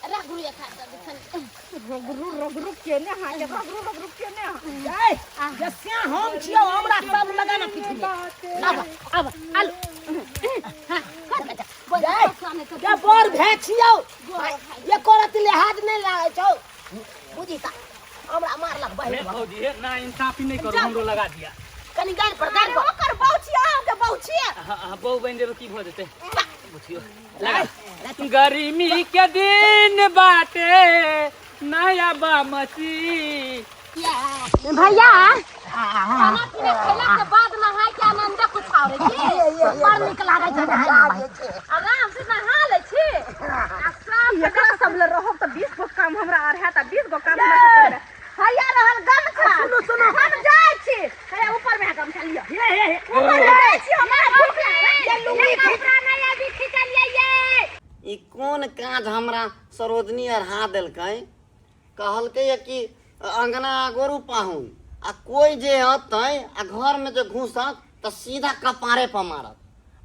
[SPEAKER 7] रगड़ू एक हाथ दे।
[SPEAKER 1] रगड़ू रगड़ू केने हाँ के, रगड़ू रगड़ू केने हाँ।
[SPEAKER 2] ए, जैसे हम छियो, हमरा सब लगाना पीछे में।
[SPEAKER 7] अब अब आलू हाँ कर
[SPEAKER 2] ए, ये बर भे छियो, ये करत ले
[SPEAKER 3] लिहाज नहीं लागै छौ बुझी ता हमरा मारलक बहिन
[SPEAKER 4] हे भौजी हे ना इंसाफी नहीं करू हमरो लगा दिया
[SPEAKER 3] कनी गाल पर गाल पर
[SPEAKER 1] ओकर बाऊ छियै अहाँके बाऊ छियै
[SPEAKER 4] हाँ, हाँ, बहु बनि जेबै की भऽ जेतै बुझियौ लगा गर्मी के दिन बाटे नया बामची
[SPEAKER 6] भैया खाना पीना खेला के बाद नहाय के आनंद कुछ और है की
[SPEAKER 3] बड़ नीक लागै छै नहाय मे।
[SPEAKER 6] आराम से नहा लै छी
[SPEAKER 1] आ शाम के जब सब ले रहब तऽ 20 गो काम हमरा आर हैत आ 20 गो काम हमरा से करबै हैया रहल गमछा सुनू सुनू हम जाइ छी हैया ऊपर में है गमछा लिअ ऊपर में जाइ छी हमरा भूख लागल
[SPEAKER 6] ये कपड़ा नहीं अभी खिंचलिए ये
[SPEAKER 5] ई कोन काज हमरा सरोजनी अढ़ा देलकै कहलकै ये कि अंगना गोरू पाहुन आ कोई जे अतै आ घर में जे घुसत तऽ सीधा कपारे पर मारत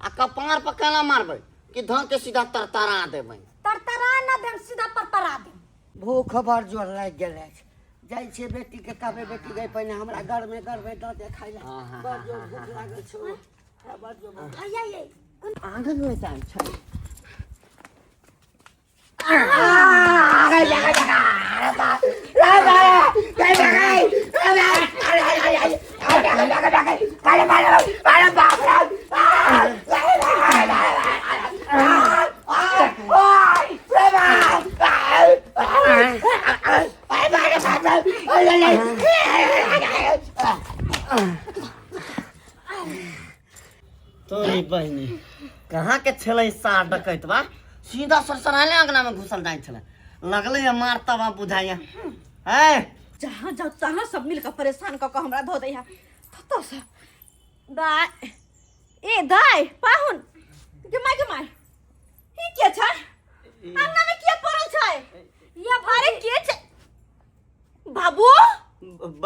[SPEAKER 5] आ कपार पर केना मारबै कि धऽ के सीधा तरतरा देबै
[SPEAKER 1] तरतरा न देम सीधा परतरा देम
[SPEAKER 8] भूख बड़ जोर लागि गेल अछि जाइ छियै बेटीके कहबै बेटी गई पहिने हमरा गरमे गरमे दऽ दे खाइ लए बड़ जोर भूख लागल छौ बड़ जोर भूख
[SPEAKER 1] हैया ये
[SPEAKER 5] आंगन में जाइ छै तोरी बहिनी कहाँ के छलै सार डकैत बा सीधा सरसराले अंगना में घुसल जाइ छलै लगलै है मारता बा बुझाइया है
[SPEAKER 1] जहाँ जाओ तहाँ सब मिलकर परेशान कऽ कऽ हमरा धो दै है तो सब दाय ए दाय पाहुन गे माय गे माय ई के छै अंगना में किया पड़ल छै ये अरे के छै बाबू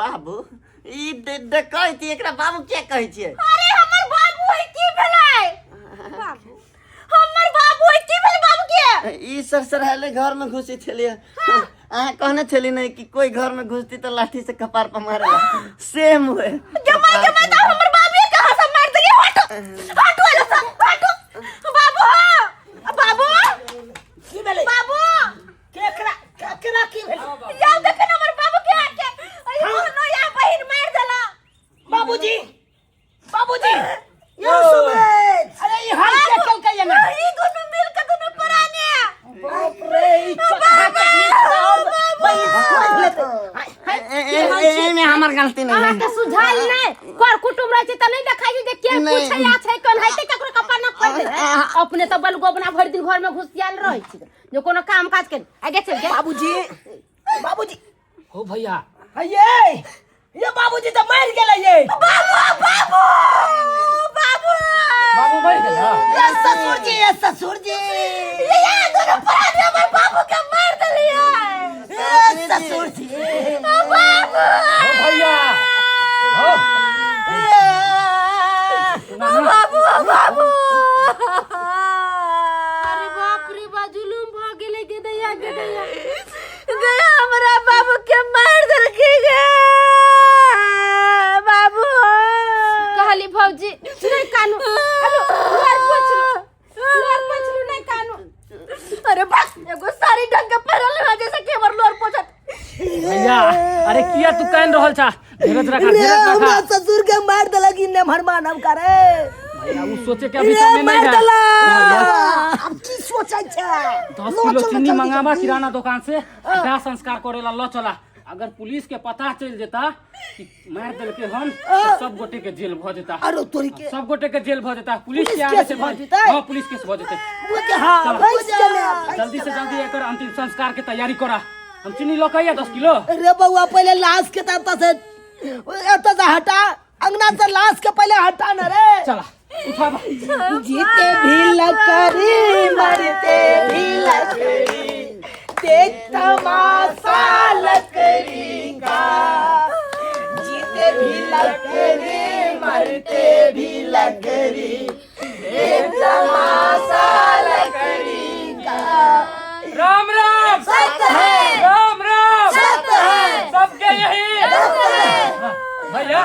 [SPEAKER 5] बाबू ई डकैत एकरा बाबू किया कहै छियै
[SPEAKER 1] अरे हमर बाबू है की भेलै बाबू हमर बाबू है की भेलै बाबू के
[SPEAKER 5] ई सरसराले घर में घुसी छलियै अहाँ कहने छली नहीं कि कोई घर में घुसती तो लाठी से कपार पर मारेला सेम हुए
[SPEAKER 1] गे माय गे माय तऽ हमर बाबू कहाँ से मार देलियै हटो हटो एला से हटो बाबू हो बाबू
[SPEAKER 3] की भेलै
[SPEAKER 1] बाबू
[SPEAKER 3] केकरा केकरा की भेलै
[SPEAKER 1] यार देखे न हमर बाबू के आके अरे मोहनो या बहिन मार देला
[SPEAKER 3] बाबूजी बाबूजी यौ सुमेश अरे ई हाल के केलकै ये ना
[SPEAKER 1] ई दुनू मिल के दुनू प्राणी
[SPEAKER 3] बाप रे ई चटहा चटनी और बहिन खोज लेतै
[SPEAKER 5] एमे हमर गलती नहीं है
[SPEAKER 7] अहाँके सुझाल नहि कर कुटुम रहै छै तऽ नहि देखाइ छै जे के
[SPEAKER 5] नहि।
[SPEAKER 7] पूछै आ छै कोन हेतै ककरो कपार न खोलि दै अपने तऽ बलगोबना भरि दिन घर में घुसियाल रहै छै जो कोनो काम काज के आगे चल गे
[SPEAKER 3] बाबूजी बाबूजी
[SPEAKER 4] हो भैया
[SPEAKER 3] ये ये बाबूजी तऽ मरि गेलै ये
[SPEAKER 1] बाबू बाबू बाबू
[SPEAKER 4] बाबू मरि गेल
[SPEAKER 3] ये ससुर जी ये ससुर जी
[SPEAKER 1] ये दोनों प्राणी हमर बाबू के मार देलियै
[SPEAKER 3] ये ससुर जी
[SPEAKER 1] बाबू
[SPEAKER 4] हो भैया हो
[SPEAKER 1] बाबू बाबू
[SPEAKER 7] अरे बाप रे बा जुलुम भ गेलै गे दैया गे दैया
[SPEAKER 1] गे हमरा बाबू के मार देलकै गे बाबू
[SPEAKER 7] कहली भौजी नहीं कानू अरे लोर पोछलू लोर पोछलू नहीं कानू
[SPEAKER 1] अरे बस एगो साड़ी ढंग के पहिरल है जैसे कि हमर लोर पोछत
[SPEAKER 4] भैया अरे किया तू कान रहल छा धीरज रखा
[SPEAKER 3] रे
[SPEAKER 4] धीरज
[SPEAKER 3] हमरा
[SPEAKER 4] रखा
[SPEAKER 3] ससुर के मार देलक ई नेमहर मानव करे
[SPEAKER 4] भैया उ सोचे के अभी
[SPEAKER 3] रे
[SPEAKER 4] समय
[SPEAKER 3] मार
[SPEAKER 4] नहीं है
[SPEAKER 3] देलक अब की सोचै छै
[SPEAKER 4] 10 किलो चीनी मंगावा किराना दुकान से आ दाह संस्कार करेला ल चला अगर पुलिस के पता चल जेता कि मार देलके हन तो सब गोटे के जेल भ जेता
[SPEAKER 3] अरे तोरी के
[SPEAKER 4] सब गोटे के जेल भ जेता पुलिस के
[SPEAKER 3] पुलिस
[SPEAKER 4] आगे
[SPEAKER 3] केस
[SPEAKER 4] से
[SPEAKER 3] भऽ जेतै?
[SPEAKER 4] हां पुलिस केस भ जेतै
[SPEAKER 3] बुझ हां भैंस जमे
[SPEAKER 4] जल्दी से जल्दी एकर अंतिम संस्कार के तैयारी करा हम चीनी लऽ के 10 किलो
[SPEAKER 3] रे बउआ पहिले लाश के तब से एतऽ से हटा अंगना से लाश के पहले हटा न रे
[SPEAKER 4] चला उठाबा
[SPEAKER 3] जीते भी लकड़ी मरते भी लकड़ी देख तमाशा लकड़ी का जीते भी लकड़ी मरते भी लकड़ी देख तमाशा लकड़ी का
[SPEAKER 4] राम राम
[SPEAKER 3] सत्य है
[SPEAKER 4] राम राम
[SPEAKER 3] सत्य है
[SPEAKER 4] सबके यही भैया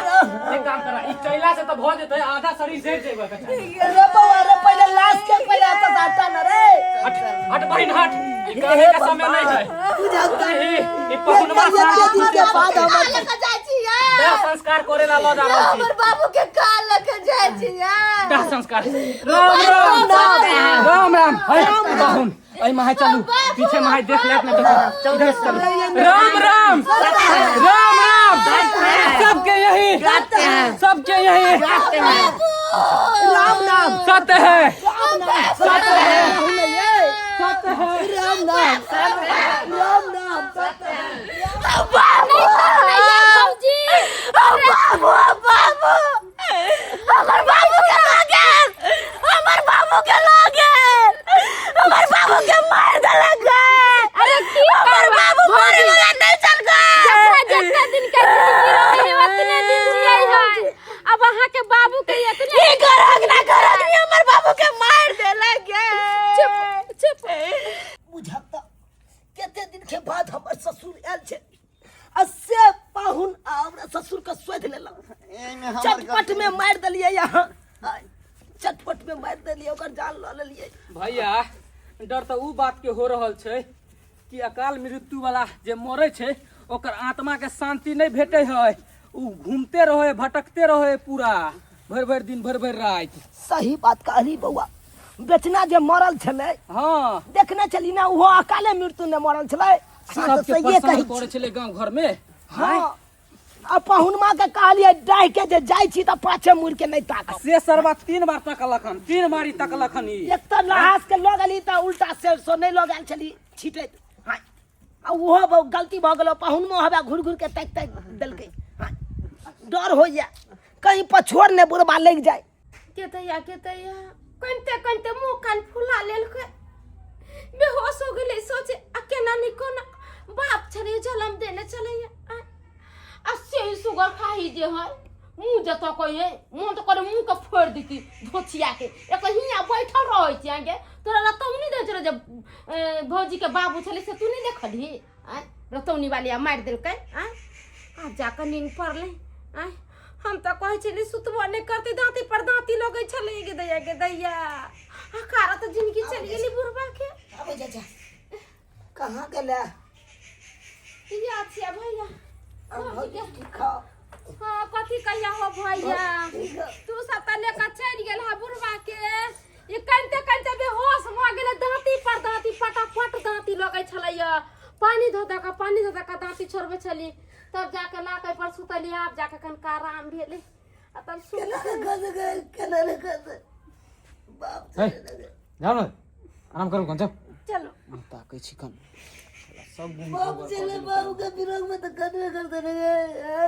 [SPEAKER 4] एक काम करा ई चैला से तो भ जेतै आधा शरीर जरि जेबै
[SPEAKER 3] रे बउआ रे पहिले लाश के पहिले एतऽ से हटा न रे।
[SPEAKER 4] हट हट बहिन हट, ई काने के समय नहीं है। ई ई पहुनवा
[SPEAKER 3] एते दिन के बाद हमर
[SPEAKER 1] लऽ कऽ जाइ छियै?
[SPEAKER 4] दाह संस्कार करे ला लऽ जा रहल छी।
[SPEAKER 1] हमर बाबू के काल लऽ कऽ जाइ छियै?
[SPEAKER 4] दाह संस्कार। राम राम राम राम। है पाहुन, एहि माहे चलू, पीछे माहे देख लेत ना तो इधर से चलू। राम राम राम राम। सबके यही, सबके यही
[SPEAKER 3] राम नाम
[SPEAKER 4] सत्य है,
[SPEAKER 3] सत्य है,
[SPEAKER 4] सत्य है।
[SPEAKER 3] राम नाम, राम नाम सत्य है।
[SPEAKER 6] भौजी,
[SPEAKER 1] बाबू, बाबू, हमर बाबू के लऽ गेल, हमर बाबू के लऽ गेल, हमर बाबू के मार देलक गे।
[SPEAKER 6] अरे की
[SPEAKER 1] हमर बाबू मरे वाला नहीं चल गए।
[SPEAKER 6] जितना दिन के जिंदगी रहे है उतने दिन जियै है। अब अहाँ के बाबू के इतने
[SPEAKER 1] की करक ना करक, हमर बाबू के मार देलक गे।
[SPEAKER 6] चुप चुप।
[SPEAKER 3] बुझक तऽ कते दिन के बाद हमर ससुर आयल छै आ से पाहुन आ हमरा ससुर के शोधि लेलक। चटपट में मारि देलियै यहाँ, चटपट में मारि देलियै, ओकर जान लऽ लेलियै।
[SPEAKER 4] भैया, डर तऽ उ बात के हो रहल छै कि अकाल मृत्यु वाला जे मरे छै ओकर आत्मा के शांति नहीं भेटे है, उ घूमते रहे, भटकते रहे पूरा भरि भरि दिन, भरि भरि राति।
[SPEAKER 3] सही बात कहली बौआ। बेचना जे मरल छलै,
[SPEAKER 4] हाँ,
[SPEAKER 3] देखने छली ना, ओहो अकाले मृत्यु ने मरल छलै। से तऽ
[SPEAKER 4] सबके
[SPEAKER 3] सहिए
[SPEAKER 4] परेशान
[SPEAKER 3] कहै
[SPEAKER 4] करै
[SPEAKER 3] छी।
[SPEAKER 4] छलै गाँव घर में।
[SPEAKER 3] हाँ, आ पहुनमा के कहलियै डाहि के जे जाइ छी तऽ पाछे मुड़ि के नहि ताकब।
[SPEAKER 4] से सरवा 3 बार तकलक हन, 3 बारी तकलक हन ई।
[SPEAKER 3] एक तऽ लहास के लऽ गेली तऽ उल्टा से नहि लऽ गेल छली छिटैत। हाँ, आ ओहो बहुत गलती भऽ गेलो, पहुनमो हवा घुरि घुरि के ताकि ताकि देलकै। हाँ, डर होइया कहीं पछोड़ ने बुढ़बा लागि जाय।
[SPEAKER 7] के दैया, के दैया, कनिते कनिते मुँह कान फुला लेलकै, बेहोश हो गेलै। सोचे आ केना नहि कोना बाप छलै जलम देने छलैया आ से सुगर खाही जे है मुँह जतऽ कहिए मोन तऽ करे मुँह के फोड़ि देती धोछिया के। एक हियाँ बैठल रहै छी आगे, तोरा रतौनी दै छलै जे भौजी के बाबू छलै से तू नहि देखलही? आँय, रतौनी वाली आ मारि देलकै। आँय, आब जाकऽ नींद पड़लै। आँय, हम तऽ कहै छली सुतबो नहि करतै, दाँती पर दाँती लगै छलै। गे दैया, गे दैया, अकारा तऽ जिनगी चलि गेली बुढ़बा के।
[SPEAKER 3] आबै जा जा, कहाँ गेलै?
[SPEAKER 7] या छिया भैया।
[SPEAKER 3] भौजी ठीक खा?
[SPEAKER 7] हाँ, कथी कहिया हो भैया, तू सब तऽ लेकर चलि गेल हा बुढ़बा के। ई कनिते कनिते बेहोश भऽ गेलै, दाँती पर दाँती पटापट दाँती लगै छलैया। पानि धऽ धऽ कऽ, पानि धऽ धऽ कऽ दाँती छोड़बै छली, तब जाके ला कऽ पर सुतलियै। आब जाके कनिका आराम भेलै आ तब सुत।
[SPEAKER 3] केना ने खस गेल, केना ने खस बाप।
[SPEAKER 4] है, जाओ ना, आराम करू कन, जाओ।
[SPEAKER 1] चलो।
[SPEAKER 4] ताकै छी कन सब गुम।
[SPEAKER 3] बाप चले, बाबू के विरोध में तो करबे करते रहे,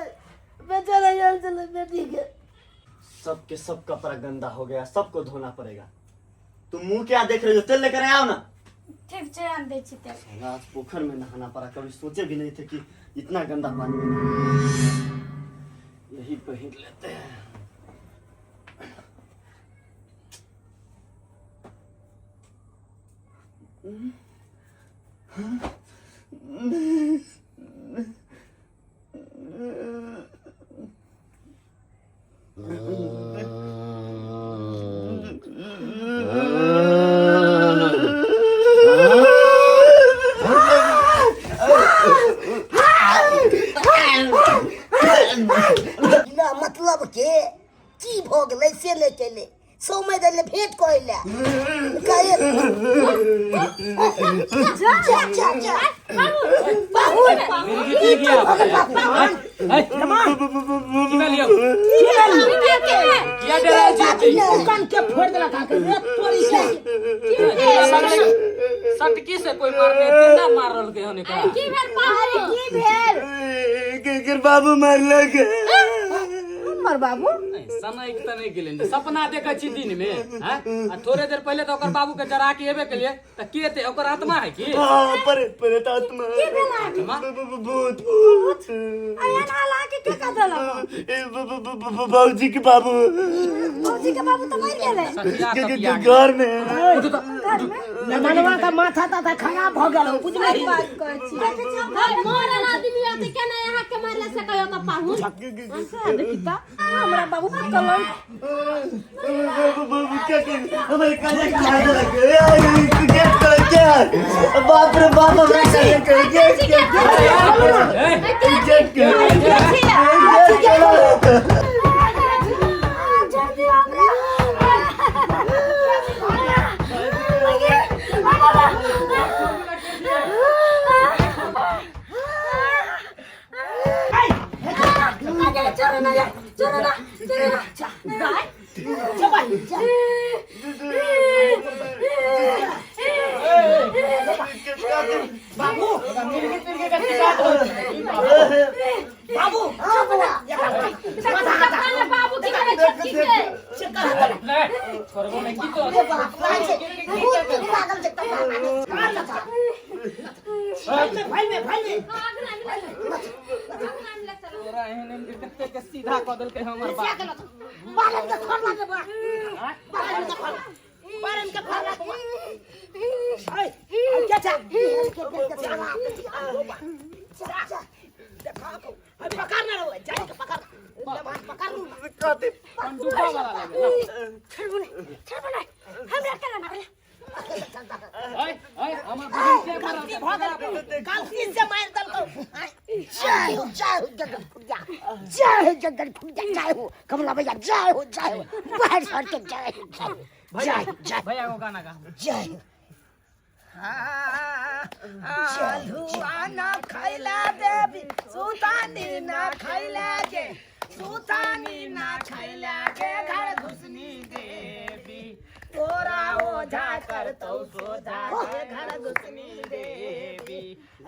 [SPEAKER 3] बेचारा यार चले बेटी के।
[SPEAKER 9] सबके सब कपड़ा गंदा हो गया, सबको धोना पड़ेगा। तुम मुंह क्या देख रही हो, तेल लेकर आओ ना।
[SPEAKER 1] ठीक छै, आन दै छी तेल।
[SPEAKER 9] साला, आज पोखर में नहाना पड़ा, कभी सोचे भी नहीं थे कि इतना गंदा पानी में नहाना। यही पहन लेते हैं।
[SPEAKER 3] बिना मतलब के की भऽ गेलै से ले चले सौमय दै भेंट करै लए कहे जा जा जा बाबू।
[SPEAKER 4] मिर्गी तिर्गी आबै है। है, की भेल यौ? किया डराइ छी एते?
[SPEAKER 3] कान के फोड़ देलक अहाँके रे तोरी के।
[SPEAKER 4] सटकी से कोई मारने ना मारल के हन एकरा।
[SPEAKER 7] की भेल पाहुन?
[SPEAKER 1] की भेल?
[SPEAKER 9] केकर बाबू मारलक?
[SPEAKER 1] हमर बाबू
[SPEAKER 4] सनक तऽ नहि गेलै, सपना देखै छी दिन में हैं? आ थोड़े देर पहिले तऽ ओकर बाबू के जरा के एबे केलिए तऽ के एते ओकर आत्मा है की?
[SPEAKER 9] हाँ, परे परे आत्मा।
[SPEAKER 4] आत्मा?
[SPEAKER 9] भूत भूत।
[SPEAKER 1] एहन हाल अहाँके के कऽ देलक?
[SPEAKER 9] ए, ब- ब- ब- ब- भौजी के बाबू।
[SPEAKER 1] भौजी के बाबू तऽ मरि गेलै।
[SPEAKER 4] सटिया
[SPEAKER 9] के- के-
[SPEAKER 4] तटिया
[SPEAKER 9] के घर में।
[SPEAKER 4] उठू तऽ।
[SPEAKER 1] घर में
[SPEAKER 3] मनवा का माथा ताथा खराब भ गेल हो बुझलही
[SPEAKER 1] बात कहै छी।
[SPEAKER 6] मरल आदमी होते केना यहाँ के मारला से कहियो त पाहुन
[SPEAKER 1] सएह देखी त हमरा बाबू पर कलंक।
[SPEAKER 9] बाबू बाबू क्या कर हमारे काले मार लगे क्या कर क्या बाप रे बाप हमारे काले कर क्या क्या क्या क्या क्या
[SPEAKER 1] जल्दी हमरा चलो ना चलो ना चलो ना
[SPEAKER 3] बाबू बाबू
[SPEAKER 6] बाबू की करे छटकी के
[SPEAKER 4] छोड़बो नहीं की तो तोरा एहन एहन कते के सीधा कऽ देलकै हमर बाप। पंडुका वाला लेबै ना।
[SPEAKER 1] हमरा केना मारले?
[SPEAKER 4] ओए ओए हमर बहिन के मारल?
[SPEAKER 3] गलती से मार देलकौ।
[SPEAKER 8] जय हो, जय हो जगन फुटिया, जय हो जगन फुटिया, जय हो कमला भैया, जय हो, जय हो बाहर सर के, जय हो, जय हो, जय जय
[SPEAKER 4] भैया को गाना गा।
[SPEAKER 8] जय हो।
[SPEAKER 3] आलुआ ना खैला देवी सुतानी ना खैला के सुतानी ना खैला के घर घुसनी देवी तोरा ओझा करतौ सोझा के घर घुसनी देवी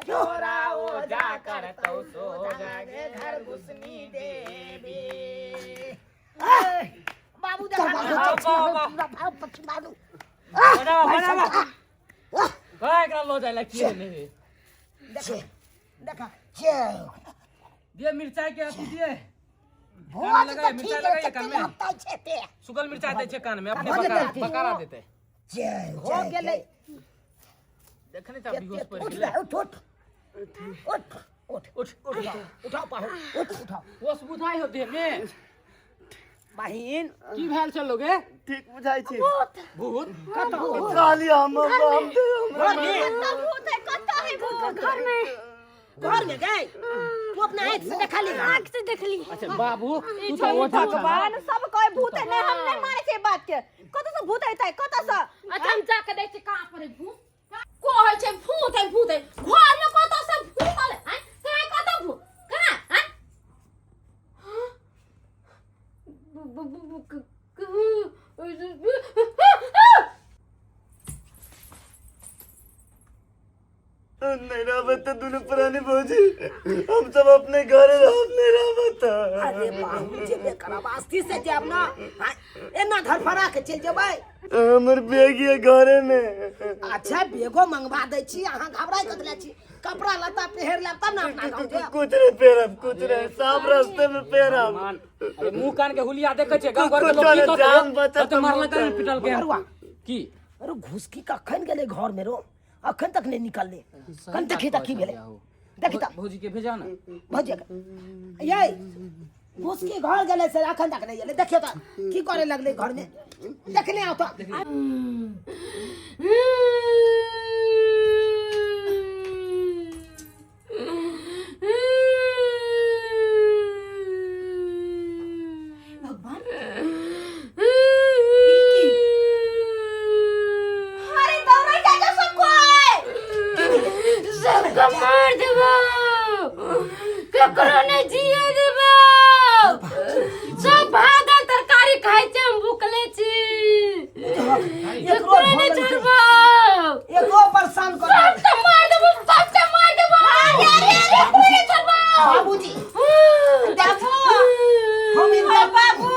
[SPEAKER 3] तोरा ओझा करतौ सोझा के घर घुसनी देवी। बाबू देखा
[SPEAKER 4] बनावा बनावा का एकरा लो जाय ला की नहीं।
[SPEAKER 3] देखा
[SPEAKER 4] दिए मिरचाई के अथी दिए
[SPEAKER 8] भोज
[SPEAKER 4] लगाए,
[SPEAKER 8] तऽ
[SPEAKER 4] मिरचाई
[SPEAKER 8] ठीक
[SPEAKER 4] लगाइए
[SPEAKER 8] है
[SPEAKER 4] कान में।
[SPEAKER 8] हफ्ता छै ते
[SPEAKER 4] सुखल मिरचाई दै छै कान में अपने
[SPEAKER 8] भऽ
[SPEAKER 4] बकारा
[SPEAKER 8] जेतै।
[SPEAKER 4] बकारा देतै।
[SPEAKER 8] जय
[SPEAKER 3] हो गेलै।
[SPEAKER 4] देखने त बेहोश पड़ि
[SPEAKER 8] उठ
[SPEAKER 4] गेलै।
[SPEAKER 8] उठ उठ उठ उठ
[SPEAKER 4] उठ
[SPEAKER 3] उठ उठाओ पाहु उठ उठाओ।
[SPEAKER 4] होश बुझाइ हो देह में?
[SPEAKER 3] बहिन
[SPEAKER 4] की भेल छल लोगे?
[SPEAKER 9] ठीक बुझाइ छी।
[SPEAKER 4] भूत
[SPEAKER 9] कहलियै हम हम
[SPEAKER 3] घर में
[SPEAKER 1] कत्ता भूत है? कत्ता है भूत घर में?
[SPEAKER 3] घर में गए तू अपना आँख से देखा ली?
[SPEAKER 1] आँख से देखली।
[SPEAKER 4] अच्छा बाबू तू तो ओझा छह।
[SPEAKER 1] भगवान सब कोई भूत है। नहीं हम नहीं माने छै बात के। कतौ से भूत ऐतै कतौ से?
[SPEAKER 6] अच्छा हम जाके देखै छी कहाँ पर है भूत। कहै छै भूत है भूत है घर में कतौ से भूत आले हैं? कहाँ कतौ भूत कहाँ हैं?
[SPEAKER 9] नहीं रहबे तो दोनों प्राणी भौजी हम सब अपने घरे रहब नहीं रहबे तो।
[SPEAKER 3] अरे बाबू जेबे करब आस्ती से जायब ना, एना धरफड़ा के चलि जेबै।
[SPEAKER 9] हमर बैग ये घरे में।
[SPEAKER 3] अच्छा बेगो मंगवा दै छी, अहाँ घबराइ कत ले छी? कपड़ा लत्ता पहिर लेब तब ना अपना गाँव जायब।
[SPEAKER 9] कुछ नहीं पहिरब, कुछ नहीं, सब रास्ते में पहिरब।
[SPEAKER 4] अरे मुंह कान के हुलिया देखै छै गांव घर के लोग
[SPEAKER 9] कुछ
[SPEAKER 4] की
[SPEAKER 9] नहीं,
[SPEAKER 4] कहतै?
[SPEAKER 9] जान बचत
[SPEAKER 4] कहतै मारलकै
[SPEAKER 9] मुँह
[SPEAKER 4] ने पिटलकै।
[SPEAKER 3] मरुआ।
[SPEAKER 4] की?
[SPEAKER 3] अरे घुसकी कखन गेलै घर में रो, अखन तक नहीं निकलले। कन देखी त की भेलै, देखी त।
[SPEAKER 4] भौजी के भेजा ना।
[SPEAKER 3] भौजी के ये घुसकी घर गेलै से अखन तक नहीं गेलै। देखियो त की करे लगलै घर में, देखने आओ त।
[SPEAKER 1] भगवान अरे दौड़ै जा जा सब कोई।
[SPEAKER 7] सबके मार देबो, ककरो नहीं जिए देबो। सब भात दाल तरकारी खाइ छै, हम भूखले छी।
[SPEAKER 3] एकरो
[SPEAKER 7] ककरो नहीं छोड़बो,
[SPEAKER 3] एकरो परेशान कर
[SPEAKER 7] सबके मार देबो, सबके मार देबो। अरे अरे अरे कोई नहीं छोड़बो।
[SPEAKER 3] बाबूजी
[SPEAKER 1] बाबू
[SPEAKER 3] हम इनका
[SPEAKER 1] बाबू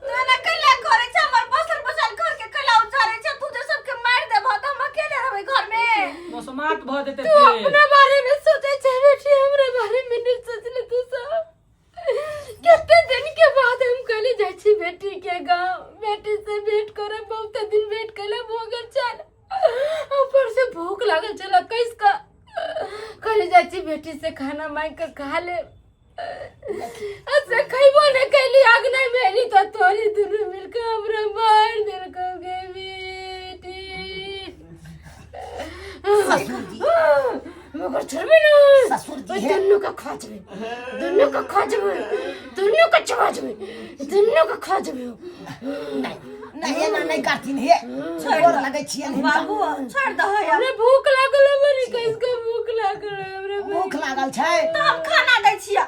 [SPEAKER 1] तू एना कैला करै छै? हमर बसल बसल घर के कैला उजारै छै? तू जे सबके मारि देबह त हम अकेले रहबै घर में।
[SPEAKER 4] मसमात भऽ जेतै।
[SPEAKER 7] तू अपना बारे में सोचे छै बेटी, हमरा बारे में नहीं सोचले तू। सब कितने दिन के बाद हम कहले जाइ छी बेटी के गांव, बेटी से भेंट करे। बहुत दिन भेंट कैले भऽ गेल छल। ऊपर से भूख लागल छल कस कऽ कहले जाइ छी बेटी से खाना मांगि कऽ खा ले से खैबो नहि कैली अगना में एली तो तोरी दुनू मिल के हमरा मार देलको गे बेटी।
[SPEAKER 3] ससुर जी।
[SPEAKER 7] मगर छोड़बे ना।
[SPEAKER 3] ससुर जी है।
[SPEAKER 7] दुनू के खा जेबै, दुनू के खा जेबै, दुनू के चबा जेबै, दुनू के खा जेबै।
[SPEAKER 3] नहीं नहीं, एना नहीं करथिन हे, गोर लगै छियनि हिनका।
[SPEAKER 1] बाबू, छोड़ दहो यार।
[SPEAKER 7] हमरा भूख लागल है, बड़ी कस के भूख लागल है हमरा।
[SPEAKER 3] भूख लागल छै
[SPEAKER 1] तऽ हम खाना दै छियै,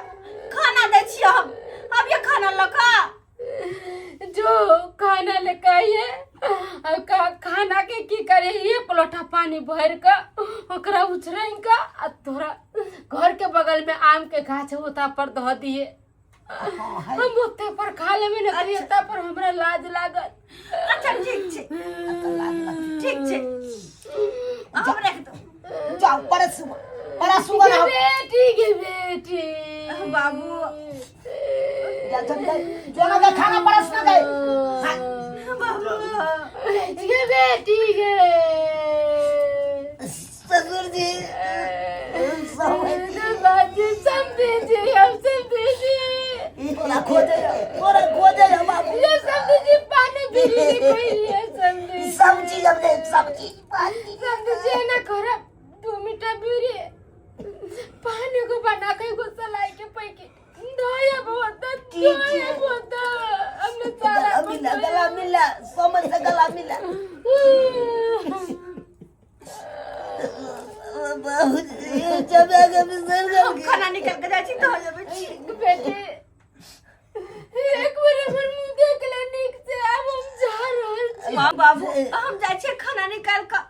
[SPEAKER 1] खाना दै छियै हम। अब ये खाना लऽ कऽ
[SPEAKER 7] जो खाना लेके आइए और खाना के की करे, एक लोटा पानी भर के ओकरा उछरैन के आ तोरा घर के बगल में आम के गाछ है ओता पर धो दिए। हम ओते पर खा लेबे ने तऽ एता पर हमरा लाज लागल।
[SPEAKER 1] अच्छा ठीक छै, ठीक छै, हम राखि दो।
[SPEAKER 3] जाओ परसू परसू बनाओ।
[SPEAKER 7] बेटी के बेटी।
[SPEAKER 1] बाबू।
[SPEAKER 3] जा चल गए जो ना गए खाना परस ना गए।
[SPEAKER 1] बाबू
[SPEAKER 7] के बेटी के।
[SPEAKER 3] ससुर जी सब
[SPEAKER 7] बाजी सब दीजिए, हम सब दीजिए।
[SPEAKER 3] तोरा खोजे, तोरा खोजे है बाबू।
[SPEAKER 7] ये सब दीजिए, पानी भी नहीं कोई ये सब दीजिए।
[SPEAKER 3] सब चीज हमने, सब चीज पानी।
[SPEAKER 7] सब दीजिए ना खराब 2 मीटर बीरी पानी को बना के को सलाई के पैके दया बहुत दया बहुत हमने सारा
[SPEAKER 3] गला मिला, गला मिला, समझ से गला मिला। जब आगे बिसर गए।
[SPEAKER 1] हम खाना निकल के जाइ छी तऽ हो जेबै छी।
[SPEAKER 7] बेटे एक बार हमर मुंह देख ले नीक से, आब हम जा रहल छी।
[SPEAKER 1] बाबू हम जाइ छियै खाना निकाल कऽ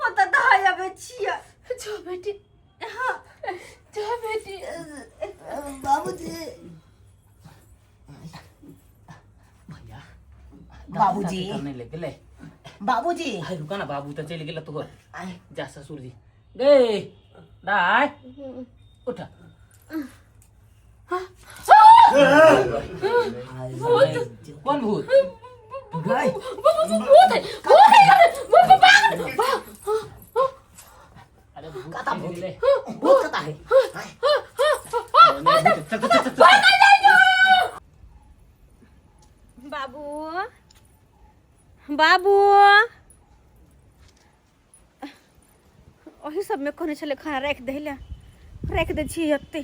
[SPEAKER 1] ओतऽ दहाइ अबै छियै।
[SPEAKER 7] जो बेटी।
[SPEAKER 1] हाँ।
[SPEAKER 7] जो बेटी।
[SPEAKER 3] बाबूजी।
[SPEAKER 4] भैया।
[SPEAKER 3] बाबूजी।
[SPEAKER 4] करने लग गेलै।
[SPEAKER 3] बाबूजी।
[SPEAKER 4] अरे रुका ना बाबू तऽ चलि गेल तोहर।
[SPEAKER 3] आय।
[SPEAKER 4] जा ससुर जी। गे दाय उठ।
[SPEAKER 7] भूत।
[SPEAKER 4] कौन भूत?
[SPEAKER 3] गए।
[SPEAKER 7] भूत है, भूत है, भूत भाग।
[SPEAKER 4] अरे भूत
[SPEAKER 3] कता
[SPEAKER 4] चलि
[SPEAKER 3] भूत?
[SPEAKER 4] गेलै।
[SPEAKER 3] भूत कता है?
[SPEAKER 4] चल चल चल चल।
[SPEAKER 1] बाबू बाबू ओही सबमे कहने छलै खाना राखि दै लए, राखि दै छियै ओते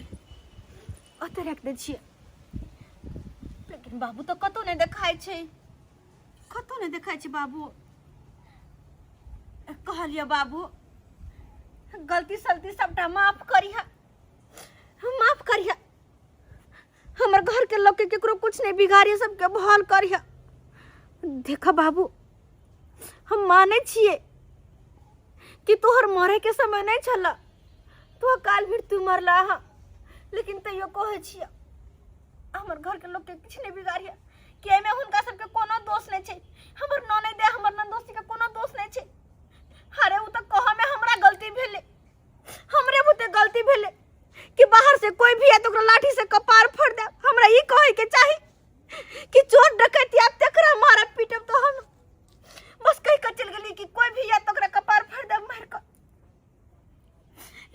[SPEAKER 1] ओते राखि दै छियै। लेकिन बाबू तऽ कतहु नहि देखाइ छै, कतहु नहि देखाइ छै बाबू। कहलियै बाबू गलती सलती सबटा माफ करिह, माफ करिह। हमर घर के लोग के केकरो कुछ नहीं बिगाड़िए, सबके भल करिह। देख बाबू हम माने छियै कि तोहर मरे के समय नहीं छल, तो अकाल मृत्यु मरला हा, लेकिन तैयो कहै छियै हमर घर के लोग के किछु नहीं बिगाड़िए कि एहिमे हुनका सबके कोनो दोष नहीं छै। हमर ननैद है, हमर ननदोसी के कोनो दोष नहीं छै। अरे उ तऽ कहऽ में हमरा गलती भेलै, हमरे बुते गलती भेलै कि बाहर से कोई भी आए तो ओकरा लाठी से कपार फोड़ दे। हमरा ई कहै के चाही कि चोर डकैत आयत तकरा मारब पीटब, तो हम बस कहि कऽ चलि गेली कि कोई भी आयत तो ओकरा कपार फोड़ देब मारि कऽ।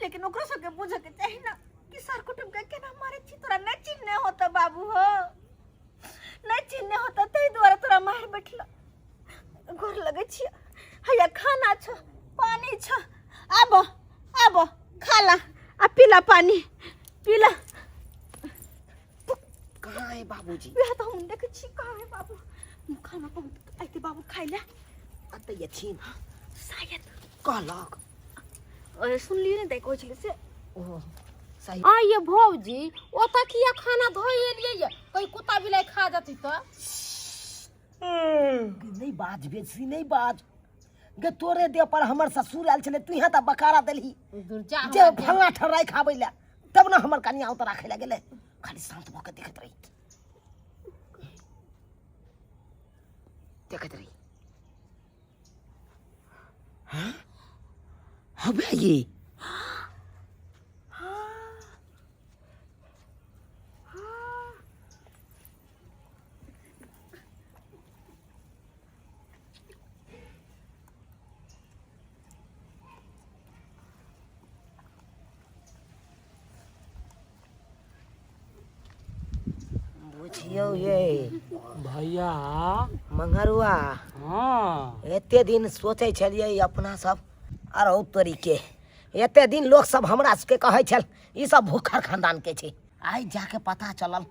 [SPEAKER 1] लेकिन ओकरो सबके बुझऽ के चाही ना कि सर कुटुम्ब के केना मारै छी। तोरा नहि चिन्हने होतऽ बाबू हो, नहि चिन्हने होतऽ ताहि दुआरे तोरा मारि बैठल। गोर लगै छियै, हैया खाना छौ पानी छौ, आब आब खा ला आ पीला पानी पीला।
[SPEAKER 2] कहाँ है बाबूजी?
[SPEAKER 1] वएह तऽ हम देखै छी कहाँ है बाबू। खाना बहुत आइते बाबू खाइ लए।
[SPEAKER 2] अतऽ ये छीन।
[SPEAKER 1] शायद
[SPEAKER 2] कहलक।
[SPEAKER 1] सुनलियै ने दाइ कहै छलै से।
[SPEAKER 2] ओ सही।
[SPEAKER 7] आ ये भौजी ओतऽ किया खाना धोइ एलियै ये, कहीं कुत्ता बिलाइ खा जेतै तऽ?
[SPEAKER 3] नहीं बाज बेसी नहीं बाज गे, तोरे देह पर हमर ससुर आयल छलै, तू यहाँ तऽ बकारा देलही
[SPEAKER 7] दुर्जा
[SPEAKER 3] जे फल्ला ठहराइ खाबै लए, तब ने हमर कनिया ओतऽ राखै लए गेलै। खाली शान्त भऽ कऽ देखैत रही, देखैत रही। हाँ हवे ये
[SPEAKER 2] बुझियौ ये
[SPEAKER 4] भैया।
[SPEAKER 2] मंगरुआ।
[SPEAKER 4] हाँ।
[SPEAKER 2] एते दिन सोचै छलियै अपना सब अरौ तोरीके, एते दिन लोक सब हमरा सबके कहै छल ई सब भूखर खानदान के छै, आइ जाके पता चलल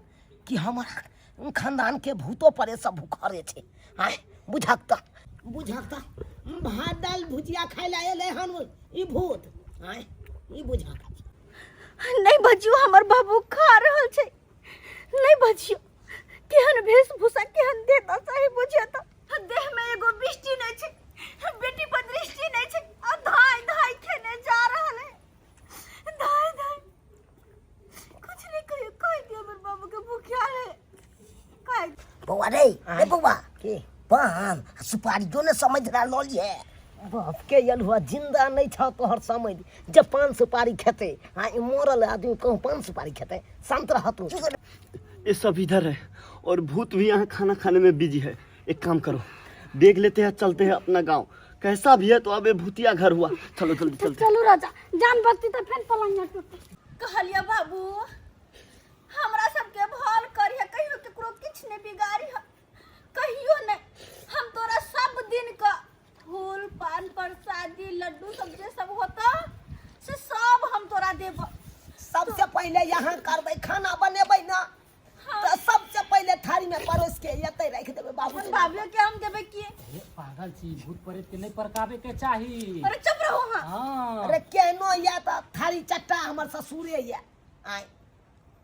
[SPEAKER 2] कि हमरा खानदान के भूतो परे सब भूखरे छै। आँय बुझक तऽ, बुझक तऽ भात दालि भुजिया खाय लए एलै हन ई भूत। आँय ई बुझक।
[SPEAKER 1] नहि बजियौ, हमर बाबू खा रहल छै, नहि बजियौ। केहन वेशभूषा, केहन देह दशा है, बुझियौ तऽ देह में एगो बिष्टि नहि छै, बेटी पर दृष्टि नहि छै, आ धाय धाय खेने जा रहल है, धाय धाय। कुछ नहीं कहियो, कह दियो हमर बाबू के भूखिया है, कह।
[SPEAKER 3] बौआ रे, ए बौआ
[SPEAKER 2] के
[SPEAKER 3] पान सुपारी जो ने समझ रहा लऽ लिए।
[SPEAKER 2] बाप के यलुआ जिंदा नहीं छ तोहर समझ जे पान सुपारी खेते। हाँ, ई मरल आदमी कहूँ पान सुपारी खेते? शांत रह तू।
[SPEAKER 9] ये सब इधर है और भूत भी यहाँ खाना खाने में बिजी है। एक काम करो, देख लेते हैं, चलते हैं अपना गांव। कैसा भी है तो अब ये भूतिया घर हुआ। चलो जल्दी चलते।
[SPEAKER 6] चलू राजा, जान बचती तो फिर पलंग टूटे।
[SPEAKER 1] कहलिया बाबू हमरा सबके भल करिहे, कहियो केकरो किछु नहि बिगाड़िह, कहियो नहि। हम तोरा सब दिन का फूल पान प्रसादी लड्डू सब जे सब होता से सब हम तोरा देब।
[SPEAKER 3] सबसे पहले यहाँ करबै खाना बनेबै ना, तो सबसे पहले थाली में परोस के एतै राखि देबै बाबू।
[SPEAKER 1] बाबू के हम देबै की?
[SPEAKER 4] ए, पागल छी, भूत प्रेत के नहीं परकाबे के चाही।
[SPEAKER 1] अरे चुप रहो। हाँ।
[SPEAKER 4] हाँ।
[SPEAKER 3] अरे केहनो या त थाली चट्टा हमर ससुरे या। आय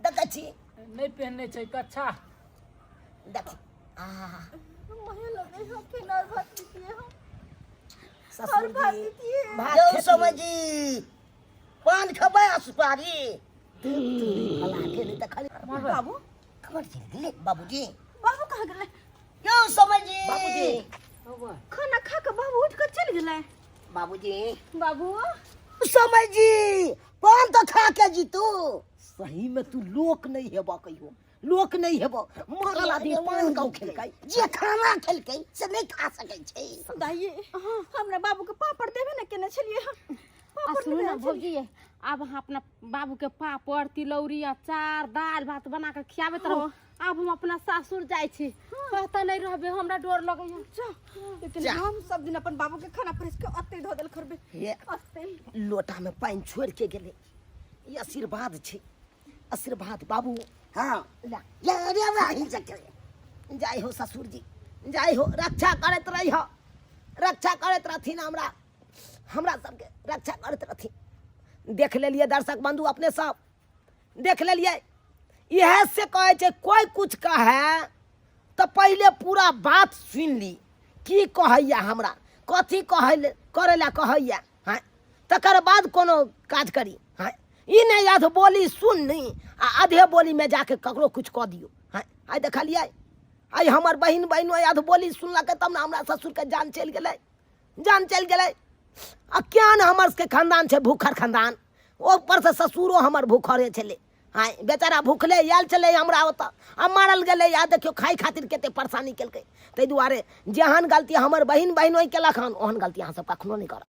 [SPEAKER 3] देखै छी
[SPEAKER 4] नहीं पहनने छै कच्छा।
[SPEAKER 3] देख आ
[SPEAKER 1] मोहे लगे हो कि नर भात दिए हो
[SPEAKER 3] ससुर
[SPEAKER 1] और भात
[SPEAKER 3] जी
[SPEAKER 1] दिए।
[SPEAKER 3] भात
[SPEAKER 8] यौ
[SPEAKER 3] खेतियै।
[SPEAKER 8] समझी पान खेबै आ सुपारी
[SPEAKER 3] भला के नहीं त खाली
[SPEAKER 1] बाबू
[SPEAKER 3] खबर चलि गेलै बाबूजी।
[SPEAKER 1] बाबू कहाँ गेलै?
[SPEAKER 8] यौ समझी
[SPEAKER 3] बाबूजी
[SPEAKER 1] खाना खा के बाबू उठ के चलि गेलै।
[SPEAKER 3] बाबूजी।
[SPEAKER 1] बाबू
[SPEAKER 8] समझी पान तो खा के जीतू।
[SPEAKER 3] सही में तू लोक नहीं हेबा, कहियो लोक नहीं हेबा। मरल आदमी पान गाँव खेलकै,
[SPEAKER 8] जे खाना खेलकै से नहीं खा सकै छै।
[SPEAKER 1] दाई हमरा बाबू के पापड़ देबे ने केने छलियै हम।
[SPEAKER 7] आ
[SPEAKER 1] पापड़
[SPEAKER 7] सुनू
[SPEAKER 1] देबे
[SPEAKER 7] ना
[SPEAKER 1] ने छलियै।
[SPEAKER 7] भौजी, आब अहाँ अपना बाबू के पापड़ तिलौरी अचार दालि भात बना के खियाबैत रहू। आब हम अपना सासुर जाइ छी, कहता नहीं रहबे, हमरा डर लगैया।
[SPEAKER 1] जा, लेकिन हम सब दिन अपन बाबू के खाना परोस के अत्ते धो देल करबे।
[SPEAKER 3] हे
[SPEAKER 1] अत्ते
[SPEAKER 3] लोटा में पानि छोड़ के गेलै, ई आशीर्वाद छै, आशीर्वाद बाबू।
[SPEAKER 8] हाँ
[SPEAKER 3] ला
[SPEAKER 8] ये रे राही जके
[SPEAKER 3] जाइ हो ससुर जी, जाइ हो, रक्षा करैत रही हो, रक्षा करैत रहथिन, हमरा हमरा सबके रक्षा करैत रहथिन। देख लेलियै दर्शक बंधु, अपने सब देख लेलियै। इएह से कहै छै कोइ कुछ कहै तऽ पहिले पूरा बात सुनि ली, की कहैया हमरा, कथी कहै करै लए कहैया, हाँ, तकर बाद कोनो काज करी। हाँ, ई नहि अध बोली सुन ली आ आधे बोलीमे जाके ककरो कुछ कऽ दियौ। हाँ, आइ देखलियै, आइ हमर बहिन बहिनो अध बोली सुनलकै तब ने हमरा ससुरके जान चलि गेलै, जान चलि गेलै। आ क्या ने हमर सबके खानदान छै भूखर खानदान, ऊपरसँ ससुरो हमर भूखरे छलै। हाँ, बेचारा भूखले आयल छलै हमरा ओतऽ आ मारल गेलै। आ देखियौ खाइ खातिर कते परेशानी केलकै। ताहि दुआरे जेहन गलती हमर बहिन बहिनोइ केलक हन, ओहन गलती अहाँ सब कखनो नहि करब।